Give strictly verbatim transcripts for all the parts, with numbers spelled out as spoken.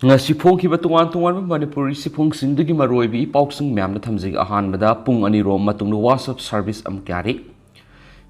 ꯉꯁꯤ ꯐꯣꯡꯈꯤꯕ ꯇꯣꯉꯥꯟ ꯇꯣꯉꯥꯟꯕ ꯃꯅꯤꯄꯨꯔꯤ ꯆꯦꯐꯣꯡꯁꯤꯡꯗꯨꯒꯤ ꯃꯔꯨꯑꯣꯏꯕ ꯏ ꯄꯥꯎꯁꯤꯡ ꯃꯌꯥꯝꯗ ꯊꯝꯖꯒꯦ꯫ ꯑꯍꯥꯟꯕꯗ, ꯄꯨꯡ ꯑꯅꯤꯔꯣꯝ ꯃꯇꯨꯡꯗ WhatsApp service ꯑꯃꯨꯛ ꯌꯥꯔꯤ꯫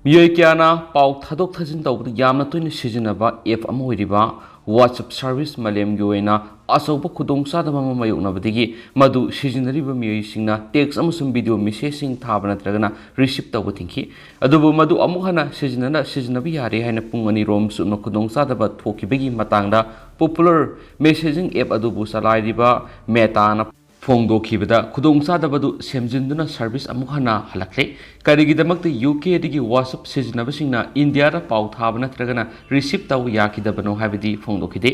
ꯃꯤꯑꯣꯏ ꯀꯌꯥꯅ ꯄꯥꯎ ꯊꯥꯗꯣꯛ ꯊꯥꯖꯤꯟ ꯇꯧꯕꯗ ꯌꯥꯝꯅ ꯇꯣꯏꯅ ꯁꯤꯖꯤꯟꯅꯕ app ꯑꯃ ꯑꯣꯏꯔꯤꯕ WhatsApp service ꯃꯥꯂꯦꯝꯒꯤ ꯑꯣꯏꯅ ꯑꯆꯧꯕ ꯈꯨꯗꯣꯡꯆꯥꯗꯕ ꯑꯃ ꯃꯥꯌꯣꯛꯅꯕꯗꯒꯤ ꯃꯗꯨ ꯁꯤꯖꯤꯟꯅꯔꯤꯕ ꯃꯤꯑꯣꯏꯁꯤꯡꯅ text ꯑꯃꯁꯨꯡ video messageꯁꯤꯡ ꯊꯥꯕ ꯅꯠꯇ꯭ꯔꯒꯅ receive ꯇꯧꯕ ꯊꯤꯡꯈꯤ꯫ ꯑꯗꯨꯕꯨ ꯃꯗꯨ ꯑꯃꯨꯛ ꯍꯟꯅ ꯁꯤꯖꯤꯟꯅꯅ ꯁꯤꯖꯤꯟꯅꯕ ꯌꯥꯔꯦ ꯍꯥꯏꯅ ꯄꯨꯡ ꯑꯅꯤꯔꯣꯝ ꯆꯨꯞꯅ ꯈꯨꯗꯣꯡꯆꯥꯗꯕ ꯊꯣꯛꯈꯤꯕꯒꯤ ꯃꯇꯥꯡꯗ popular messaging app ꯑꯗꯨꯕꯨ ꯆꯂꯥꯏꯔꯤꯕ Metaꯅ ꯐꯣꯡꯗꯣꯛꯈꯤꯕꯗ, ꯈꯨꯗꯣꯡꯆꯥꯗꯕꯗꯨ ꯁꯦꯝꯖꯤꯟꯗꯨꯅ service ꯑꯃꯨꯛ ꯍꯟꯅ ꯍꯜꯂꯛꯂꯦ꯫ ꯀꯔꯤꯒꯤꯗꯃꯛꯇ UKꯗꯒꯤ WhatsApp ꯁꯤꯖꯤꯟꯅꯕꯁꯤꯡꯅ ꯏꯟꯗꯤꯌꯥꯗ ꯄꯥꯎ ꯊꯥꯕ ꯅꯠꯇ꯭ꯔꯒꯅ receive ꯇꯧꯕ ꯌꯥꯈꯤꯗꯕꯅꯣ ꯍꯥꯏꯕꯗꯤ ꯐꯣꯡꯗꯣꯛꯈꯤꯗꯦ꯫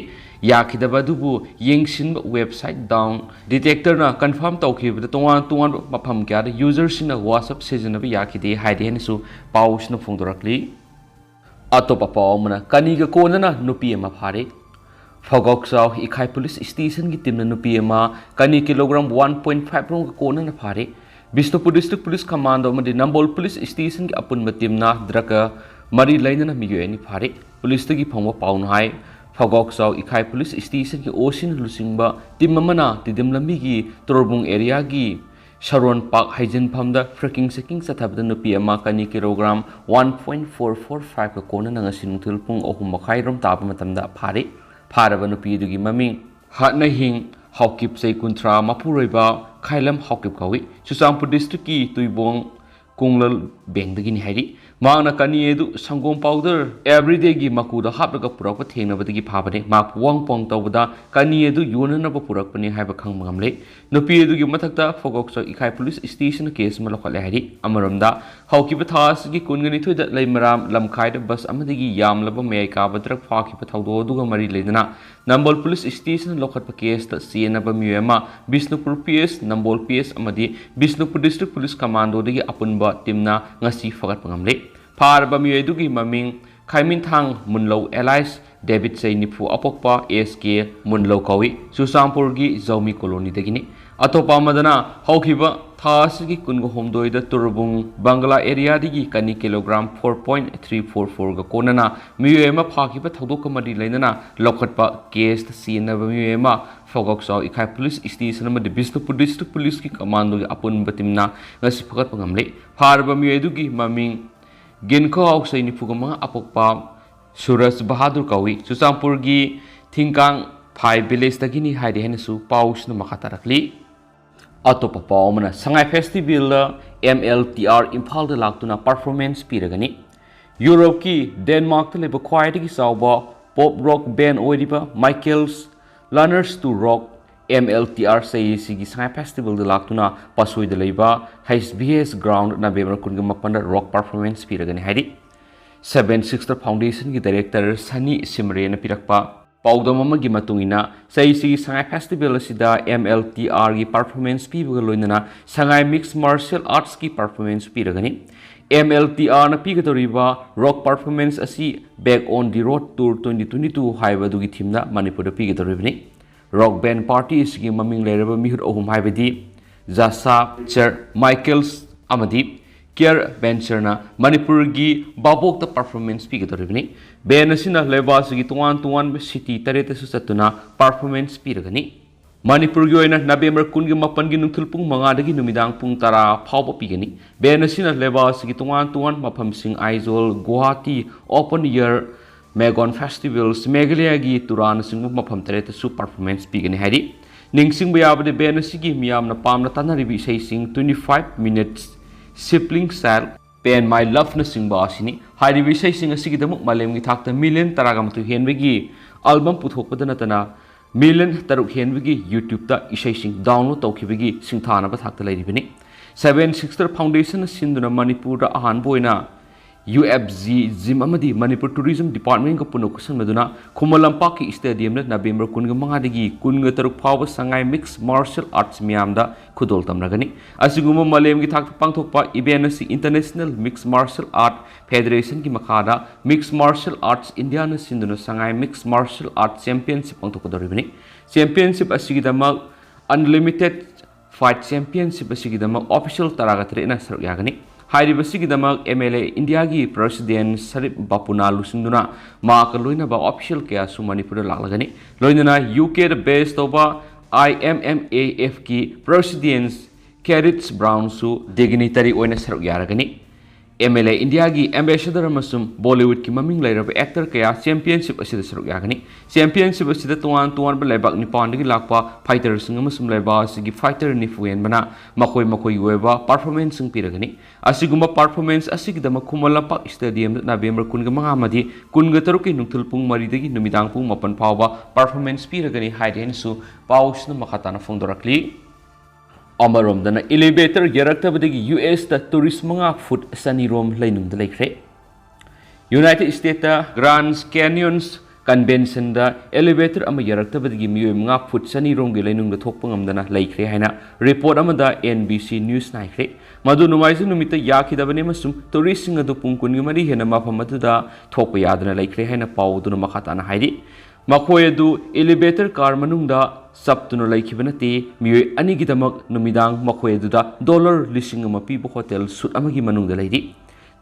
ꯌꯥꯈꯤꯗꯕ ꯑꯗꯨꯕꯨ ꯌꯦꯡꯁꯤꯟꯕ website Dawn Detectorꯅ confirm ꯇꯧꯈꯤꯕꯗ, ꯇꯣꯉꯥꯟ ꯇꯣꯉꯥꯟꯕ ꯃꯐꯝ ꯀꯌꯥꯗ userꯁꯤꯡꯅ WhatsApp ꯁꯤꯖꯤꯟꯅꯕ ꯌꯥꯈꯤꯗꯦ ꯍꯥꯏꯔꯤ ꯍꯥꯏꯅꯁꯨ ꯄꯥꯎꯁꯤꯅ ꯐꯣꯡꯗꯣꯔꯛꯂꯤ꯫ ꯑꯇꯣꯞꯄ ꯄꯥꯎ ꯑꯃꯅ, ꯀꯅꯤꯒ ꯀꯣꯟꯅꯅ ꯅꯨꯄꯤ ꯑꯃ ꯐꯥꯔꯦ꯫ ꯐꯒꯣꯛꯆꯥꯎ ꯏꯈꯥꯏ police stationꯒꯤ teamꯅ ꯅꯨꯄꯤ ꯑꯃ ꯀꯅꯤ kilogram one point five ꯔꯣꯝꯒ ꯀꯣꯟꯅꯅ ꯐꯥꯔꯦ꯫ ꯕꯤꯁꯅꯨꯄꯨꯔ District Police Commando ꯑꯃꯗꯤ ꯅꯝꯕꯣꯜ police stationꯒꯤ ꯑꯄꯨꯟꯕ teamꯅ drugꯒ ꯃꯔꯤ ꯂꯩꯅꯅ ꯃꯤꯑꯣꯏ ꯑꯅꯤ ꯐꯥꯔꯦ꯫ Policeꯇꯒꯤ ꯐꯪꯕ ꯄꯥꯎꯅ ꯍꯥꯏ, ꯐꯒꯣꯛꯆꯥꯎ ꯏꯈꯥꯏ police stationꯒꯤ OCꯅ ꯂꯨꯆꯤꯡꯕ team ꯑꯃꯅ ꯇꯤꯗꯤꯝ ꯂꯝꯕꯤꯒꯤ ꯇꯣꯔꯕꯨꯡ areaꯒꯤ ꯁꯔꯣꯟ ꯄꯥꯛ ꯍꯩꯖꯤꯟꯐꯝꯗ fracking seeking ꯆꯠꯊꯕꯗ ꯅꯨꯄꯤ ꯑꯃ ꯀꯅꯤ kilogram one point four four fiveꯀ ꯀꯣꯟꯅꯅ ꯉꯁꯤ ꯅꯨꯡꯊꯤꯜ ꯄꯨꯡ ꯑꯍꯨꯝ ꯃꯈꯥꯏꯔꯣꯝ ꯇꯥꯕ ꯃꯇꯝꯗ ꯐꯥꯔꯤ꯫ ꯐꯥꯔꯕ ꯅꯨꯄꯤ ꯑꯗꯨꯒꯤ ꯃꯃꯤꯡ ꯍꯥꯠꯅꯍꯤꯡ ꯍꯥꯎꯀꯤꯞ, ꯆꯍꯤ ꯀꯨꯟꯊ꯭ꯔꯥ, ꯃꯄꯨꯔꯣꯏꯕ ꯈꯥꯏꯂꯝ ꯍꯥꯎꯀꯤꯞ ꯀꯧꯏ꯫ ꯆꯨꯔꯆꯥꯟꯄꯨꯔ districtꯀꯤ ꯇꯨꯏꯕꯣꯡ ꯀꯣꯡꯂꯜ ꯕꯦꯡꯗꯒꯤꯅꯤ ꯍꯥꯏꯔꯤ꯫ ꯃꯍꯥꯛꯅ ꯀꯅꯤ ꯑꯗꯨ ꯁꯪꯒꯣꯝ powder everydayꯒꯤ ꯃꯀꯨꯗ ꯍꯥꯞꯂꯒ ꯄꯨꯔꯛꯄ ꯊꯦꯡꯅꯕꯗꯒꯤ ꯐꯥꯕꯅꯤ꯫ ꯃꯍꯥꯛꯄꯨ ꯋꯥꯡ ꯄꯥꯎ ꯇꯧꯕꯗ ꯀꯅꯤ ꯑꯗꯨ ꯌꯣꯟꯅꯅꯕ ꯄꯨꯔꯛꯄꯅꯤ ꯍꯥꯏꯕ ꯈꯪꯕ ꯉꯝꯂꯦ꯫ ꯅꯨꯄꯤ ꯑꯗꯨꯒꯤ ꯃꯊꯛꯇ ꯐꯒꯣꯛꯆꯥꯎ ꯏꯈꯥꯏ police stationꯅ case ꯑꯃ ꯂꯧꯈꯠꯂꯦ ꯍꯥꯏꯔꯤ꯫ ꯑꯃꯔꯣꯝꯗ, ꯍꯧꯈꯤꯕ ꯊꯥ ꯑꯁꯤꯒꯤ ꯀꯨꯟꯒ ꯅꯤꯊꯣꯏꯗ ꯂꯩꯃꯔꯥꯝ ꯂꯝꯈꯥꯏꯗ bus ꯑꯃꯗꯒꯤ ꯌꯥꯝꯂꯕ ꯃꯌꯥꯏ ꯀꯥꯕ drug ꯐꯥꯈꯤꯕ ꯊꯧꯗꯣꯛ ꯑꯗꯨꯒ ꯃꯔꯤ ꯂꯩꯅꯅ ꯅꯝꯕꯣꯜ police stationꯅ ꯂꯧꯈꯠꯄ caseꯇ ꯆꯦꯟꯅꯕ ꯃꯤꯑꯣꯏ ꯑꯃ ꯕꯤꯁꯅꯨꯄꯨꯔ PS, ꯅꯝꯕꯣꯜ PS ꯑꯃꯗꯤ ꯕꯤꯁꯅꯨꯄꯨꯔ District Police Commandoꯗꯒꯤ ꯑꯄꯨꯟꯕ teamꯅ ꯉꯁꯤ ꯐꯒꯠꯄ ꯉꯝꯂꯦ꯫ ꯐꯥꯔꯕ ꯃꯤꯑꯣꯏ ꯑꯗꯨꯒꯤ ꯃꯃꯤꯡ ꯈꯥꯏꯃꯤꯟꯊꯥꯡ ꯃꯨꯟꯂꯧ alias ꯗꯦꯕꯤꯠ, ꯆꯍꯤ ꯅꯤꯐꯨ, ꯑꯄꯣꯛꯄ SK ꯃꯨꯟꯂꯧ ꯀꯧꯏ꯫ ꯆꯨꯔꯆꯥꯟꯄꯨꯔꯒꯤ ꯖꯧꯃꯤ colonyꯗꯒꯤꯅꯤ꯫ ꯑꯇꯣꯞꯄ ꯑꯃꯗꯅ, ꯍꯧꯈꯤꯕ ꯊꯥ ꯑꯁꯤꯒꯤ ꯀꯨꯟꯒ ꯍꯨꯝꯗꯣꯏꯗ ꯇꯨꯔꯕꯨꯡ ꯕꯪꯒꯂꯥ ꯑꯦꯔꯤꯌꯥꯗꯒꯤ ꯀꯅꯤ kilogram four point three four ꯐꯣꯔꯒ ꯀꯣꯟꯅꯅ ꯃꯤꯑꯣꯏ ꯑꯃ ꯐꯥꯈꯤꯕ ꯊꯧꯗꯣꯛꯀ ꯃꯔꯤ ꯂꯩꯅꯅ ꯂꯧꯈꯠꯄ ꯀꯦꯁꯇ ꯆꯦꯟꯅꯕ ꯃꯤꯑꯣꯏ ꯑꯃ ꯐꯣꯒꯣꯛꯆꯥꯎ ꯏꯈꯥꯏ ꯄꯨꯂꯤꯁ ꯁ꯭ꯇꯦꯁꯟ ꯑꯃꯗꯤ ꯕꯤꯁꯅꯨꯄꯨꯔ ꯗꯤꯁꯇ꯭ꯔꯤꯛ ꯄꯨꯂꯤꯁꯀꯤ ꯀꯃꯥꯟꯗꯣꯒꯤ ꯑꯄꯨꯟꯕ ꯇꯤꯝꯅ ꯉꯁꯤ ꯐꯒꯠꯄ ꯉꯝꯂꯦ꯫ ꯐꯥꯔꯕ ꯃꯤꯑꯣꯏ ꯑꯗꯨꯒꯤ ꯃꯃꯤꯡ ꯒꯤꯟꯈꯣ ꯍꯥꯎꯁꯩ ꯅꯤꯐꯨꯒ ꯃꯉꯥ ꯑꯄꯣꯛꯄ ꯁꯨꯔꯖ ꯕꯍꯥꯗꯨꯔ ꯀꯧꯏ꯫ ꯆꯨꯔꯆꯥꯟꯄꯨꯔꯒꯤ ꯊꯤꯡꯀꯥꯡ ꯐꯥꯏ ꯚꯤꯂꯦꯖꯇꯒꯤꯅꯤ ꯍꯥꯏꯔꯤ ꯍꯥꯏꯅꯁꯨ ꯄꯥꯎꯁꯤꯅ ꯃꯈꯥ ꯇꯥꯔꯛꯂꯤ꯫ ꯑꯇꯣꯞꯄ ꯄꯥꯎ ꯑꯃꯅ, ꯁꯉꯥꯏ ꯐꯦꯁꯇꯤꯚꯦꯜꯗ ꯑꯦꯝ ꯑꯦꯜ ꯇꯤ ꯑꯥꯔ ꯏꯝꯐꯥꯜꯗ ꯂꯥꯛꯇꯨꯅ ꯄꯔꯐꯣꯔꯃꯦꯟꯁ ꯄꯤꯔꯒꯅꯤ꯫ ꯌꯨꯔꯣꯞꯀꯤ ꯗꯦꯟꯃꯥꯔꯛꯇ ꯂꯩꯕ ꯈ꯭ꯋꯥꯏꯗꯒꯤ ꯆꯥꯎꯕ ꯄꯣꯞ ꯔꯣꯛ ꯕꯦꯟ ꯑꯣꯏꯔꯤꯕ Michael learns to rock, M L T R, ꯆꯍꯤ ꯑꯁꯤꯒꯤ ꯁꯉꯥꯏ ꯐꯦꯁꯇꯤꯚꯦꯜꯗ ꯂꯥꯛꯇꯨꯅ ꯄꯥꯁꯣꯏꯗ ꯂꯩꯕ ꯍꯩꯆ ꯕꯤ ꯑꯦꯁ ꯒ꯭ꯔꯥꯎꯟꯗ ꯅꯕꯦꯝꯕꯔ ꯀꯨꯟꯒ ꯃꯥꯄꯟꯗ ꯔꯣꯛ ꯄꯔꯐꯣꯔꯃꯦꯟꯁ ꯄꯤꯔꯒꯅꯤ ꯍꯥꯏꯔꯤ꯫ ꯁꯚꯦꯟ ꯁꯤꯁꯇꯔ ꯐꯥꯎꯟꯗꯦꯁꯟꯒꯤ ꯗꯥꯏꯔꯦꯛꯇꯔ ꯁꯅꯤ ꯁꯤꯃꯔꯦꯅ ꯄꯤꯔꯛꯄ ꯄꯥꯎꯗꯝ ꯑꯃꯒꯤ ꯃꯇꯨꯡ ꯏꯟꯅ, ꯆꯍꯤꯁꯤꯒꯤ ꯁꯉꯥꯏ ꯐꯦꯁꯇꯤꯚꯦꯜ ꯑꯁꯤꯗ ꯑꯦꯝ ꯑꯦꯜ ꯇꯤ ꯑꯥꯔꯒꯤ ꯄꯔꯐꯣꯔꯃꯦꯟꯁ ꯄꯤꯕꯒ ꯂꯣꯏꯅꯅ ꯁꯉꯥꯏ ꯃꯤꯛꯁ ꯃꯥꯔꯁꯤꯌꯦꯜ ꯑꯥꯔꯠꯁꯀꯤ ꯄꯔꯐꯣꯔꯃꯦꯟꯁ ꯄꯤꯔꯒꯅꯤ꯫ ꯑꯦꯝ ꯑꯦꯜ ꯇꯤ ꯑꯥꯔꯅ ꯄꯤꯒꯗꯧꯔꯤꯕ ꯔꯣꯛ ꯄꯔꯐꯣꯔꯃꯦꯟꯁ ꯑꯁꯤ Back on the Road Tour twenty twenty two ꯍꯥꯏꯕ ꯑꯗꯨꯒꯤ ꯊꯤꯝꯗ ꯃꯅꯤꯄꯨꯔꯗ ꯄꯤꯒꯗꯧꯔꯤꯕꯅꯤ꯫ ꯔꯣꯛ ꯕꯦꯟ ꯄꯥꯔꯇꯤ ꯑꯁꯤꯒꯤ ꯃꯃꯤꯡ ꯂꯩꯔꯕ ꯃꯤꯍꯨꯠ ꯑꯍꯨꯝ ꯍꯥꯏꯕꯗꯤ ꯖꯥꯁꯥ, ꯆꯔ ꯃꯥꯏꯀꯦꯜꯁ ꯑꯃꯗꯤ ꯀꯤꯌꯔ ꯕꯦꯟꯆꯔꯅ ꯃꯅꯤꯄꯨꯔꯒꯤ ꯚꯥꯕꯣꯛꯇ ꯄꯔꯐꯣꯔꯃꯦꯟꯁ ꯄꯤꯒꯗꯧꯔꯤꯕꯅꯤ꯫ ꯕꯦꯟ ꯑꯁꯤꯅ ꯂꯩꯕꯥꯛ ꯑꯁꯤꯒꯤ ꯇꯣꯉꯥꯟ ꯇꯣꯉꯥꯟꯕ ꯁꯤꯇꯤ ꯇꯔꯦꯠꯇꯁꯨ ꯆꯠꯇꯨꯅ ꯄꯔꯐꯣꯔꯃꯦꯟꯁ ꯄꯤꯔꯒꯅꯤ꯫ ꯃꯅꯤꯄꯨꯔꯒꯤ ꯑꯣꯏꯅ ꯅꯕꯦꯝꯕꯔ ꯀꯨꯟꯒ ꯃꯥꯄꯟꯒꯤ ꯅꯨꯡꯊꯤꯜ ꯄꯨꯡ ꯃꯉꯥꯗꯒꯤ ꯅꯨꯃꯤꯗꯥꯡ ꯄꯨꯡ ꯇꯔꯥ ꯐꯥꯎꯕ ꯄꯤꯒꯅꯤ꯫ ꯕꯦꯟ ꯑꯁꯤꯅ ꯂꯩꯕꯥꯛ ꯑꯁꯤꯒꯤ ꯇꯣꯉꯥꯟ ꯇꯣꯉꯥꯟꯕ ꯃꯐꯝꯁꯤꯡ ꯑꯥꯏꯖꯣꯜ, ꯒꯨꯋꯥꯍꯥꯇꯤ, ꯑꯣꯄꯟ ꯏꯌꯔ ꯃꯦꯒꯣꯟ ꯐꯦꯁꯇꯤꯚꯦꯜꯁ, ꯃꯦꯘꯥꯂꯌꯥꯒꯤ ꯇꯨꯔꯥꯅꯆꯤꯡꯕ ꯃꯐꯝ ꯇꯔꯦꯠꯇꯁꯨ ꯄꯔꯐꯣꯔꯃꯦꯟꯁ ꯄꯤꯒꯅꯤ ꯍꯥꯏꯔꯤ꯫ ꯅꯤꯡꯁꯤꯡꯕ ꯌꯥꯕꯗꯤ, ꯕꯦꯟ ꯑꯁꯤꯒꯤ ꯃꯤꯌꯥꯝꯅ ꯄꯥꯝꯅ ꯇꯥꯅꯔꯤꯕ ꯏꯁꯩꯁꯤꯡ Twenty Five Minutes, Sibling Child, Pain My Loveꯅꯆꯤꯡꯕ ꯑꯁꯤꯅꯤ꯫ ꯍꯥꯏꯔꯤꯕ ꯏꯁꯩꯁꯤꯡ ꯑꯁꯤꯒꯤꯗꯃꯛ ꯃꯥꯂꯦꯝꯒꯤ ꯊꯥꯛꯇ ꯃꯤꯂꯤꯌꯟ ꯇꯔꯥꯒ ꯃꯥꯊꯣꯏ ꯍꯦꯟꯕꯒꯤ ꯑꯜꯕꯝ ꯄꯨꯊꯣꯛꯄꯗ ꯅꯠꯇꯅ, ꯃꯤꯂꯤꯌꯟ ꯇꯔꯨꯛ ꯍꯦꯟꯕꯒꯤ YouTubeꯇ ꯏꯁꯩꯁꯤꯡ ꯗꯥꯎꯟꯂꯣꯗ ꯇꯧꯈꯤꯕꯒꯤ ꯁꯤꯡꯊꯥꯅꯕ ꯊꯥꯛꯇ ꯂꯩꯔꯤꯕꯅꯤ꯫ ꯁꯚꯦꯟ ꯁꯤꯁꯇꯔ ꯐꯥꯎꯟꯗꯦꯁꯟꯅ ꯁꯤꯟꯗꯨꯅ ꯃꯅꯤꯄꯨꯔꯗ ꯑꯍꯥꯟꯕ ꯑꯣꯏꯅ ꯌꯨ ꯑꯦꯐ ꯖꯤ ꯖꯤꯝ ꯑꯃꯗꯤ ꯃꯅꯤꯄꯨꯔ ꯇꯨꯔꯤꯖꯝ ꯗꯤꯄꯥꯔꯠꯃꯦꯟꯒ ꯄꯨꯟꯅ ꯈꯨꯠꯁꯝꯅꯗꯨꯅ ꯈꯨꯃꯟ ꯂꯝꯄꯥꯛꯀꯤ ꯁ꯭ꯇꯦꯗꯤꯌꯝꯗ ꯅꯕꯦꯝꯕꯔ ꯀꯨꯟꯒ ꯃꯉꯥꯗꯒꯤ ꯀꯨꯟꯒ ꯇꯔꯨꯛ ꯐꯥꯎꯕ ꯁꯉꯥꯏ ꯃꯤꯛꯁ ꯃꯥꯔꯁꯤꯌꯦꯜ ꯑꯥꯔꯠꯁ ꯃꯤꯌꯥꯝꯗ ꯈꯨꯗꯣꯜ ꯇꯝꯂꯒꯅꯤ꯫ ꯑꯁꯤꯒꯨꯝꯕ ꯃꯥꯂꯦꯝꯒꯤ ꯊꯥꯛꯇ ꯄꯥꯡꯊꯣꯛꯄ ꯏꯚꯦꯟꯠ ꯑꯁꯤ ꯏꯟꯇꯔꯅꯦꯁꯅꯦꯜ ꯃꯤꯛꯁ ꯃꯥꯔꯁꯤꯌꯦꯜ ꯑꯥꯔꯠ ꯐꯦꯗꯔꯦꯁꯟꯒꯤ ꯃꯈꯥꯗ ꯃꯤꯛꯁ ꯃꯥꯔꯁꯤꯌꯦꯜ ꯑꯥꯔꯠꯁ ꯏꯟꯗꯤꯌꯥꯅ ꯁꯤꯟꯗꯨꯅ ꯁꯉꯥꯏ ꯃꯤꯛꯁ ꯃꯥꯔꯁꯤꯌꯦꯜ ꯑꯥꯔꯠ ꯆꯦꯝꯄꯤꯌꯟꯁꯤꯞ ꯄꯥꯡꯊꯣꯛꯀꯗꯧꯔꯤꯕꯅꯤ꯫ ꯆꯦꯝꯄꯤꯌꯟꯁꯤꯞ ꯑꯁꯤꯒꯤꯗꯃꯛ Unlimited Fight Championship ꯑꯁꯤꯒꯤꯗꯃꯛ official ꯇꯔꯥꯒ ꯇꯔꯦꯠꯅ ꯁꯔꯨꯛ ꯌꯥꯒꯅꯤ꯫ ꯍꯥꯏꯔꯤꯕꯁꯤꯒꯤꯗꯃꯛ M L A Indiaꯒꯤ President Sharif ꯕꯥꯄꯨꯅꯥ ꯂꯨꯆꯤꯡꯗꯨꯅ ꯃꯍꯥꯛꯀ ꯂꯣꯏꯅꯕ official ꯀꯌꯥꯁꯨ ꯃꯅꯤꯄꯨꯔꯗ ꯂꯥꯛꯂꯒꯅꯤ꯫ ꯂꯣꯏꯅꯅ U Kꯗ base ꯇꯧꯕ I M M A Fꯀꯤ President Gareth Brownꯁꯨ dignitary ꯑꯣꯏꯅ ꯁꯔꯨꯛ ꯌꯥꯔꯒꯅꯤ꯫ M L A Indiaꯒꯤ ambassador ꯑꯃꯁꯨꯡ Bollywoodꯀꯤ ꯃꯃꯤꯡ ꯂꯩꯔꯕ actor ꯀꯌꯥ championship ꯑꯁꯤꯗ ꯁꯔꯨꯛ ꯌꯥꯒꯅꯤ꯫ Championship ꯑꯁꯤꯗ ꯇꯣꯉꯥꯟ ꯇꯣꯉꯥꯟꯕ ꯂꯩꯕꯥꯛ ꯅꯤꯄꯥꯟꯗꯒꯤ ꯂꯥꯛꯄ fighterꯁꯤꯡ ꯑꯃꯁꯨꯡ ꯂꯩꯕꯥꯛ ꯑꯁꯤꯒꯤ fighter ꯅꯤꯐꯨ ꯍꯦꯟꯕꯅ ꯃꯈꯣꯏ ꯃꯈꯣꯏꯒꯤ ꯑꯣꯏꯕ performanceꯁꯤꯡ ꯄꯤꯔꯒꯅꯤ꯫ ꯑꯁꯤꯒꯨꯝꯕ performance ꯑꯁꯤꯒꯤꯗꯃꯛ ꯈꯨꯃꯟ ꯂꯝꯄꯥꯛ stadiumꯗ November ꯀꯨꯟꯒ ꯃꯉꯥ ꯑꯃꯗꯤ ꯀꯨꯟꯒ ꯇꯔꯨꯛꯀꯤ ꯅꯨꯡꯊꯤꯜ ꯄꯨꯡ ꯃꯔꯤꯗꯒꯤ ꯅꯨꯃꯤꯗꯥꯡ ꯄꯨꯡ ꯃꯥꯄꯟ ꯐꯥꯎꯕ performance ꯄꯤꯔꯒꯅꯤ ꯍꯥꯏꯔꯤ ꯍꯥꯏꯅꯁꯨ ꯄꯥꯎꯁꯤꯅ ꯃꯈꯥ ꯇꯥꯅ ꯐꯣꯡꯗꯣꯔꯛꯂꯤ꯫ ꯑꯃꯔꯣꯝꯗꯅ, elevator ꯌꯥꯔꯛꯇꯕꯗꯒꯤ U S ꯇ tourist ꯃꯉꯥ foot ꯆꯅꯤ ꯔꯣꯝ ꯂꯩꯅꯨꯡꯗ ꯂꯩꯈ꯭ꯔꯦ꯫ United States ꯇ Grand Canyons Conventionꯗ elevator ꯑꯃ ꯌꯥꯔꯛꯇꯕꯗꯒꯤ ꯃꯤꯑꯣꯏ ꯃꯉꯥ foot ꯆꯅꯤ ꯔꯣꯝꯒꯤ ꯂꯩꯅꯨꯡꯗ ꯊꯣꯛꯄ ꯉꯝꯗꯅ ꯂꯩꯈ꯭ꯔꯦ ꯍꯥꯏꯅ report ꯑꯃꯗ N B C Newsꯅ ꯍꯥꯏꯈ꯭ꯔꯦ꯫ ꯃꯗꯨ ꯅꯣꯡꯃꯥꯏꯖꯤꯡ ꯅꯨꯃꯤꯠꯇ ꯌꯥꯈꯤꯗꯕꯅꯤ ꯑꯃꯁꯨꯡ touristꯁꯤꯡ ꯑꯗꯨ ꯄꯨꯡ ꯀꯨꯟꯒ ꯃꯔꯤ ꯍꯦꯟꯅ ꯃꯐꯝ ꯑꯗꯨꯗ ꯊꯣꯛꯄ ꯌꯥꯗꯅ ꯂꯩꯈ꯭ꯔꯦ ꯍꯥꯏꯅ ꯄꯥꯎ ꯑꯗꯨꯅ ꯃꯈꯥ ꯇꯥꯅ ꯍꯥꯏꯔꯤ꯫ ꯃꯈꯣꯏ ꯑꯗꯨ elevator car ꯃꯅꯨꯡꯗ ꯆꯞꯇꯨꯅ ꯂꯩꯈꯤꯕ ꯅꯠꯇꯦ꯫ ꯃꯤꯑꯣꯏ ꯑꯅꯤꯒꯤꯗꯃꯛ ꯅꯨꯃꯤꯗꯥꯡ ꯃꯈꯣꯏ ꯑꯗꯨꯗ dollar ꯂꯤꯁꯤꯡ ꯑꯃ ꯄꯤꯕ hotel suite ꯑꯃꯒꯤ ꯃꯅꯨꯡꯗ ꯂꯩꯔꯤ꯫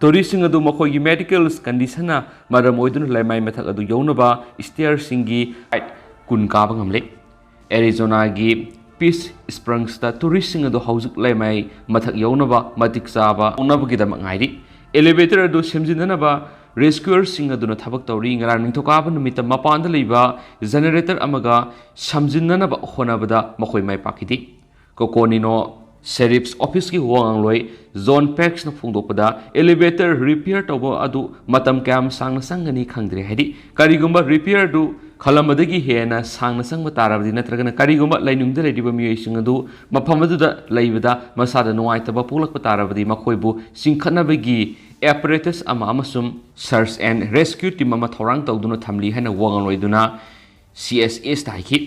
Touristꯁꯤꯡ ꯑꯗꯨ ꯃꯈꯣꯏꯒꯤ medical conditionꯅ ꯃꯔꯝ ꯑꯣꯏꯗꯨꯅ ꯂꯩꯃꯥꯏ ꯃꯊꯛ ꯑꯗꯨ ꯌꯧꯅꯕ stairꯁꯤꯡꯒꯤ height ꯀꯨꯟ ꯀꯥꯕ ꯉꯝꯂꯦ꯫ Arizonaꯒꯤ Palm Springs ꯇ touristꯁꯤꯡ ꯑꯗꯨ ꯍꯧꯖꯤꯛ ꯂꯩꯃꯥꯏ ꯃꯊꯛ ꯌꯧꯅꯕ ꯃꯇꯤꯛ ꯆꯥꯕ ꯌꯧꯅꯕꯒꯤꯗꯃꯛ ꯉꯥꯏꯔꯤ꯫ Elevator ꯑꯗꯨ ꯁꯦꯝꯖꯤꯟꯅꯅꯕ rescuerꯁꯤꯡ ꯑꯗꯨꯅ ꯊꯕꯛ ꯇꯧꯔꯤ꯫ ꯉꯔꯥꯡ ꯅꯤꯡꯊꯧꯀꯥꯕ ꯅꯨꯃꯤꯠꯇ ꯃꯄꯥꯟꯗ ꯂꯩꯕ generator ꯑꯃꯒ ꯁꯝꯖꯤꯟꯅꯅꯕ ꯍꯣꯠꯅꯕꯗ ꯃꯈꯣꯏ ꯃꯥꯏ ꯄꯥꯛꯈꯤꯗꯦ꯫ Coconino Sheriff's Officeꯀꯤ ꯋꯥꯉꯥꯡꯂꯣꯏ John Parksꯅ ꯐꯣꯡꯗꯣꯛꯄꯗ, elevator repair ꯇꯧꯕ ꯑꯗꯨ ꯃꯇꯝ ꯀꯌꯥꯝ ꯁꯥꯡꯅ ꯆꯪꯒꯅꯤ ꯈꯪꯗ꯭ꯔꯦ ꯍꯥꯏꯗꯤ, ꯀꯔꯤꯒꯨꯝꯕ repairꯗꯨ ꯈꯜꯂꯝꯕꯗꯒꯤ ꯍꯦꯟꯅ ꯁꯥꯡꯅ ꯆꯪꯕ ꯇꯥꯔꯕꯗꯤ ꯅꯠꯇ꯭ꯔꯒꯅ ꯀꯔꯤꯒꯨꯝꯕ ꯂꯩꯅꯨꯡꯗ ꯂꯩꯔꯤꯕ ꯃꯤꯑꯣꯏꯁꯤꯡ ꯑꯗꯨ ꯃꯐꯝ ꯑꯗꯨꯗ ꯂꯩꯕꯗ ꯃꯁꯥꯗ ꯅꯨꯡꯉꯥꯏꯇꯕ ꯄꯣꯛꯂꯛꯄ ꯇꯥꯔꯕꯗꯤ ꯃꯈꯣꯏꯕꯨ ꯆꯤꯡꯈꯠꯅꯕꯒꯤ apparatus ꯑꯃ ꯑꯃꯁꯨꯡ search and rescue team ꯑꯃ ꯊꯧꯔꯥꯡ ꯇꯧꯗꯨꯅ ꯊꯝꯂꯤ ꯍꯥꯏꯅ ꯋꯥꯉꯥꯡꯂꯣꯏꯗꯨꯅ C S Sꯇ ꯍꯥꯏꯈꯤ꯫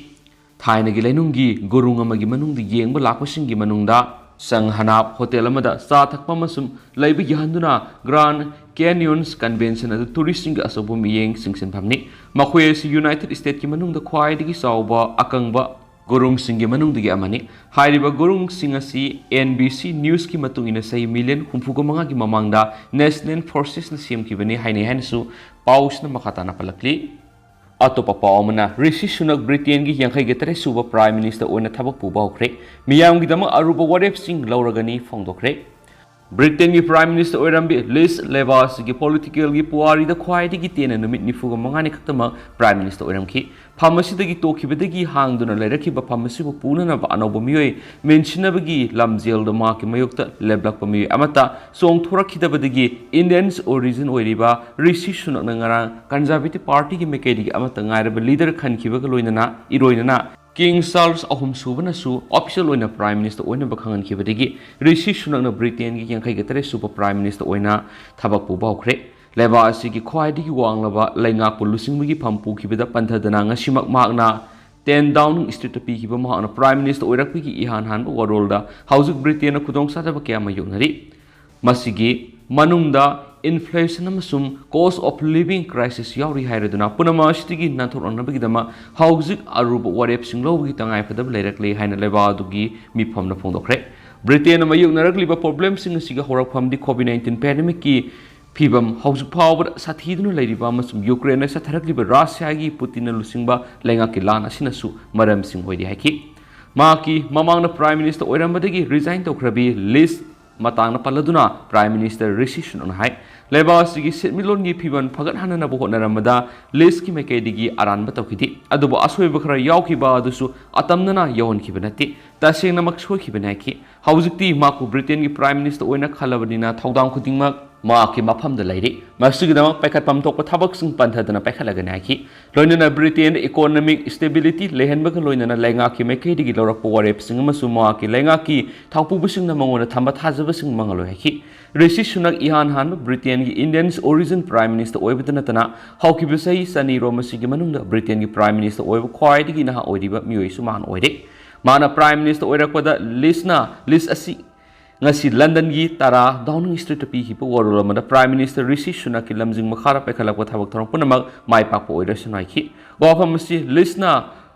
ꯊꯥꯏꯅꯒꯤ ꯂꯩꯅꯨꯡꯒꯤ ꯒꯨꯔꯨꯡ ꯑꯃꯒꯤ ꯃꯅꯨꯡꯗ ꯌꯦꯡꯕ ꯂꯥꯛꯄꯁꯤꯡꯒꯤ ꯃꯅꯨꯡꯗ ꯆꯪ ꯍꯅꯥꯞ hotel ꯑꯃꯗ ꯆꯥ ꯊꯛꯄ ꯑꯃꯁꯨꯡ ꯂꯩꯕ ꯌꯥꯍꯟꯗꯨꯅ Grand Canyons Convention ꯑꯗꯨ touristꯁꯤꯡꯒꯤ ꯑꯆꯧꯕ ꯃꯤꯠꯌꯦꯡ ꯆꯤꯡꯁꯤꯟꯐꯝꯅꯤ꯫ ꯃꯈꯣꯏ ꯑꯁꯤ United Statesꯀꯤ ꯃꯅꯨꯡꯗ ꯈ꯭ꯋꯥꯏꯗꯒꯤ ꯆꯥꯎꯕ ꯑꯀꯪꯕ ꯒꯨꯔꯨꯡꯁꯤꯡꯒꯤ ꯃꯅꯨꯡꯗꯒꯤ ꯑꯃꯅꯤ꯫ ꯍꯥꯏꯔꯤꯕ ꯒꯨꯔꯨꯡꯁꯤꯡ ꯑꯁꯤ N B C News ꯀꯤ ꯃꯇꯨꯡ ꯏꯟꯅ ꯆꯍꯤ ꯃꯤꯂꯤꯌꯟ ꯍꯨꯝꯐꯨꯒ ꯃꯉꯥꯒꯤ ꯃꯃꯥꯡꯗ National Forces ꯅ ꯁꯦꯝꯈꯤꯕꯅꯤ ꯍꯥꯏꯅꯩ ꯍꯥꯏꯅꯁꯨ ꯄꯥꯎꯁꯤꯅ ꯃꯈꯥ ꯇꯥꯅ ꯄꯜꯂꯛꯂꯤ꯫ ꯑꯇꯣꯞꯄ ꯄꯥꯎ ꯑꯃꯅ, ꯔꯤꯁꯤ ꯁꯨꯅꯛ ꯕ꯭ꯔꯤꯇꯦꯟꯒꯤ ꯌꯥꯡꯈꯩꯒ ꯇꯔꯦꯠ ꯁꯨꯕ Prime Minister ꯑꯣꯏꯅ ꯊꯕꯛ ꯄꯨꯕ ꯍꯧꯈ꯭ꯔꯦ꯫ ꯃꯤꯌꯥꯝꯒꯤꯗꯃꯛ ꯑꯔꯨꯕ ꯋꯥꯔꯦꯞꯁꯤꯡ ꯂꯧꯔꯒꯅꯤ ꯐꯣꯡꯗꯣꯛꯈ꯭ꯔꯦ꯫ ꯕ꯭ꯔꯤꯇꯦꯟꯒꯤ Prime Minister ꯑꯣꯏꯔꯝꯕꯤ ꯂꯤꯁ ꯂꯦꯕꯥꯁꯤꯒꯤ ꯄꯣꯂꯤꯇꯤꯀꯦꯜꯒꯤ ꯄꯨꯋꯥꯔꯤꯗ ꯈ꯭ꯋꯥꯏꯗꯒꯤ ꯇꯦꯟꯅ ꯅꯨꯃꯤꯠ ꯅꯤꯐꯨꯒ ꯃꯉꯥꯅꯤ ꯈꯛꯇꯃꯛ Prime Minister ꯑꯣꯏꯔꯝꯈꯤ꯫ ꯐꯝ ꯑꯁꯤꯗꯒꯤ ꯇꯣꯛꯈꯤꯕꯗꯒꯤ ꯍꯥꯡꯗꯨꯅ ꯂꯩꯔꯛꯈꯤꯕ ꯐꯝ ꯑꯁꯤꯕꯨ ꯄꯨꯅꯅꯕ ꯑꯅꯧꯕ ꯃꯤꯑꯣꯏ ꯃꯦꯟꯁꯤꯟꯅꯕꯒꯤ ꯂꯝꯖꯦꯜꯗ ꯃꯍꯥꯛꯀꯤ ꯃꯥꯌꯣꯛꯇ ꯂꯦꯞꯂꯛꯄ ꯃꯤꯑꯣꯏ ꯑꯃꯠꯇ ꯆꯣꯡꯊꯣꯔꯛꯈꯤꯗꯕꯗꯒꯤ Indian origin ꯑꯣꯏꯔꯤꯕ ꯔꯤꯁꯤ ꯁꯨꯅꯛꯅ ꯉꯔꯥꯡ Conservative Party ꯒꯤ ꯃꯥꯏꯀꯩꯗꯒꯤ ꯑꯃꯠꯇ ꯉꯥꯏꯔꯕ leader ꯈꯟꯈꯤꯕꯒ ꯂꯣꯏꯅꯅ, ꯏꯔꯣꯏꯅꯅ King Charles ꯑꯍꯨꯝꯁꯨꯕꯅꯁꯨ official ꯑꯣꯏꯅ Prime Minister ꯑꯣꯏꯅꯕ ꯈꯪꯍꯟꯈꯤꯕꯗꯒꯤ ꯔꯤꯁꯤ ꯁꯨꯅꯛꯅ ꯕ꯭ꯔꯤꯇꯦꯟꯒꯤ ꯌꯥꯡꯈꯩꯒ ꯇꯔꯦꯠ ꯁꯨꯕ Prime Minister ꯑꯣꯏꯅ ꯊꯕꯛ ꯄꯨꯕ ꯍꯧꯈ꯭ꯔꯦ꯫ ꯂꯩꯕꯥꯛ ꯑꯁꯤꯒꯤ ꯈ꯭ꯋꯥꯏꯗꯒꯤ ꯋꯥꯡꯂꯕ ꯂꯩꯉꯥꯛꯄꯨ ꯂꯨꯆꯤꯡꯕꯒꯤ ꯐꯝ ꯄꯨꯈꯤꯕꯗ ꯄꯟꯊꯗꯅ ꯉꯁꯤꯃꯛ ꯃꯍꯥꯛꯅ ten Downing Street ꯇ ꯄꯤꯈꯤꯕ ꯃꯍꯥꯛꯅ Prime Minister ꯑꯣꯏꯔꯛꯄꯒꯤ ꯏꯍꯥꯟ ꯍꯥꯟꯕ ꯋꯥꯔꯣꯜꯗ ꯍꯧꯖꯤꯛ ꯕ꯭ꯔꯤꯇꯦꯟꯅ ꯈꯨꯗꯣꯡꯆꯥꯗꯕ ꯀꯌꯥ ꯃꯥꯌꯣꯛꯅꯔꯤ꯫ ꯃꯁꯤꯒꯤ ꯃꯅꯨꯡꯗ inflation ꯑꯃꯁꯨꯡ cost of living crisis ꯌꯥꯎꯔꯤ ꯍꯥꯏꯔꯗꯨꯅ ꯄꯨꯝꯅꯃꯛ ꯑꯁꯤꯗꯒꯤ ꯅꯥꯟꯊꯣꯛꯂꯛꯅꯕꯒꯤꯗꯃꯛ ꯍꯧꯖꯤꯛ ꯑꯔꯨꯕ ꯋꯥꯔꯦꯞꯁꯤꯡ ꯂꯧꯕꯒꯤ ꯇꯉꯥꯏꯐꯗꯕ ꯂꯩꯔꯛꯂꯦ ꯍꯥꯏꯅ ꯂꯩꯕꯥꯛ ꯑꯗꯨꯒꯤ ꯃꯤꯐꯝꯅ ꯐꯣꯡꯗꯣꯛꯈ꯭ꯔꯦ꯫ ꯕ꯭ꯔꯤꯇꯦꯟꯅ ꯃꯥꯌꯣꯛꯅꯔꯛꯂꯤꯕ problemꯁꯤꯡ ꯑꯁꯤꯒꯤ ꯍꯧꯔꯛꯐꯝꯗꯤ COVID nineteen pandemic ꯀꯤ ꯐꯤꯚꯝ ꯍꯧꯖꯤꯛ ꯐꯥꯎꯕꯗ ꯁꯥꯊꯤꯗꯨꯅ ꯂꯩꯔꯤꯕ ꯑꯃꯁꯨꯡ ꯌꯨꯀ꯭ꯔꯦꯟꯗ ꯆꯠꯊꯔꯛꯂꯤꯕ ꯔꯥꯁꯤꯌꯥꯒꯤ ꯄꯨꯇꯤꯟꯅ ꯂꯨꯆꯤꯡꯕ ꯂꯩꯉꯥꯛꯀꯤ ꯂꯥꯟ ꯑꯁꯤꯅꯁꯨ ꯃꯔꯝꯁꯤꯡ ꯑꯣꯏꯔꯤ ꯍꯥꯏꯈꯤ꯫ ꯃꯍꯥꯛꯀꯤ ꯃꯃꯥꯡꯗ Prime Minister ꯑꯣꯏꯔꯝꯕꯗꯒꯤ resign ꯇꯧꯈ꯭ꯔꯕꯤ ꯂꯤꯁ ꯃꯇꯥꯡꯗ ꯄꯜꯂꯗꯨꯅ Prime Minister ꯔꯤꯁꯤ ꯁꯨꯅꯛꯅ ꯍꯥꯏ, ꯂꯩꯕꯥꯛ ꯑꯁꯤꯒꯤ ꯁꯦꯟꯃꯤꯠꯂꯣꯟꯒꯤ ꯐꯤꯕꯝ ꯐꯒꯠꯍꯟꯅꯅꯕ ꯍꯣꯠꯅꯔꯝꯕꯗ ꯂꯤꯁꯀꯤ ꯃꯥꯏꯀꯩꯗꯒꯤ ꯑꯔꯥꯟꯕ ꯇꯧꯈꯤꯗꯦ, ꯑꯗꯨꯕꯨ ꯑꯁꯣꯏꯕ ꯈꯔ ꯌꯥꯎꯈꯤꯕ ꯑꯗꯨꯁꯨ ꯑꯇꯝꯅꯅ ꯌꯧꯍꯟꯈꯤꯕ ꯅꯠꯇꯦ, ꯇꯁꯦꯡꯅꯃꯛ ꯁꯣꯏꯈꯤꯕꯅꯤ ꯍꯥꯏꯈꯤ꯫ ꯍꯧꯖꯤꯛꯇꯤ ꯃꯍꯥꯛꯄꯨ ꯕ꯭ꯔꯤꯇꯦꯟꯒꯤ Prime Minister ꯑꯣꯏꯅ ꯈꯜꯂꯕꯅꯤꯅ ꯊꯧꯗꯥꯡ ꯈꯨꯗꯤꯡꯃꯛ ꯃꯍꯥꯛꯀꯤ ꯃꯐꯝꯗ ꯂꯩꯔꯤ꯫ ꯃꯁꯤꯒꯤꯗꯃꯛ ꯄꯥꯏꯈꯠꯐꯝ ꯊꯣꯛꯄ ꯊꯕꯛꯁꯤꯡ ꯄꯟꯊꯗꯅ ꯄꯥꯏꯈꯠꯂꯒꯅꯤ ꯍꯥꯏꯈꯤ꯫ ꯂꯣꯏꯅꯅ ꯕ꯭ꯔꯤꯇꯦꯟꯗ economic stability ꯂꯩꯍꯟꯕꯒ ꯂꯣꯏꯅꯅ ꯂꯩꯉꯥꯛꯀꯤ ꯃꯥꯏꯀꯩꯗꯒꯤ ꯂꯧꯔꯛꯄ ꯋꯥꯔꯦꯞꯁꯤꯡ ꯑꯃꯁꯨꯡ ꯃꯍꯥꯛꯀꯤ ꯂꯩꯉꯥꯛꯀꯤ ꯊꯥꯎꯄꯨꯕꯁꯤꯡꯅ ꯃꯉꯣꯟꯗ ꯊꯝꯕ ꯊꯥꯖꯕꯁꯤꯡ ꯃꯥꯡꯍꯜꯂꯣꯏ ꯍꯥꯏꯈꯤ꯫ ꯔꯤꯁꯤ ꯁꯨꯅꯛ ꯏꯍꯥꯟ ꯍꯥꯟꯕ ꯕ꯭ꯔꯤꯇꯦꯟꯒꯤ Indian origin Prime Minister ꯑꯣꯏꯕꯇ ꯅꯠꯇꯅ ꯍꯧꯈꯤꯕ ꯆꯍꯤ ꯆꯅꯤ ꯔꯣꯝ ꯑꯁꯤꯒꯤ ꯃꯅꯨꯡꯗ ꯕ꯭ꯔꯤꯇꯦꯟꯒꯤ Prime Minister ꯑꯣꯏꯕ ꯈ꯭ꯋꯥꯏꯗꯒꯤ ꯅꯍꯥ ꯑꯣꯏꯔꯤꯕ ꯃꯤꯑꯣꯏꯁꯨ ꯃꯍꯥꯛꯅ ꯑꯣꯏꯔꯦ꯫ ꯃꯍꯥꯛꯅ Prime Minister ꯑꯣꯏꯔꯛꯄꯗ ꯂꯤꯁꯅ, ꯂꯤꯁ ꯑꯁꯤ ꯉꯁꯤ ꯂꯟꯗꯟꯒꯤ ꯇꯔꯥ Downing Street ꯇ ꯄꯤꯈꯤꯕ ꯋꯥꯔꯣꯜ ꯑꯃꯗ Prime Minister ꯔꯤꯁꯤ ꯁꯨꯅꯛꯀꯤ ꯂꯝꯖꯤꯡ ꯃꯈꯥꯗ ꯄꯥꯏꯈꯠꯂꯛꯄ ꯊꯕꯛ ꯊꯧꯔꯝ ꯄꯨꯝꯅꯃꯛ ꯃꯥꯏ ꯄꯥꯛꯄ ꯑꯣꯏꯔꯁꯅꯨ ꯍꯥꯏꯈꯤ꯫ ꯋꯥꯐꯝ ꯑꯁꯤ ꯂꯤꯁꯅ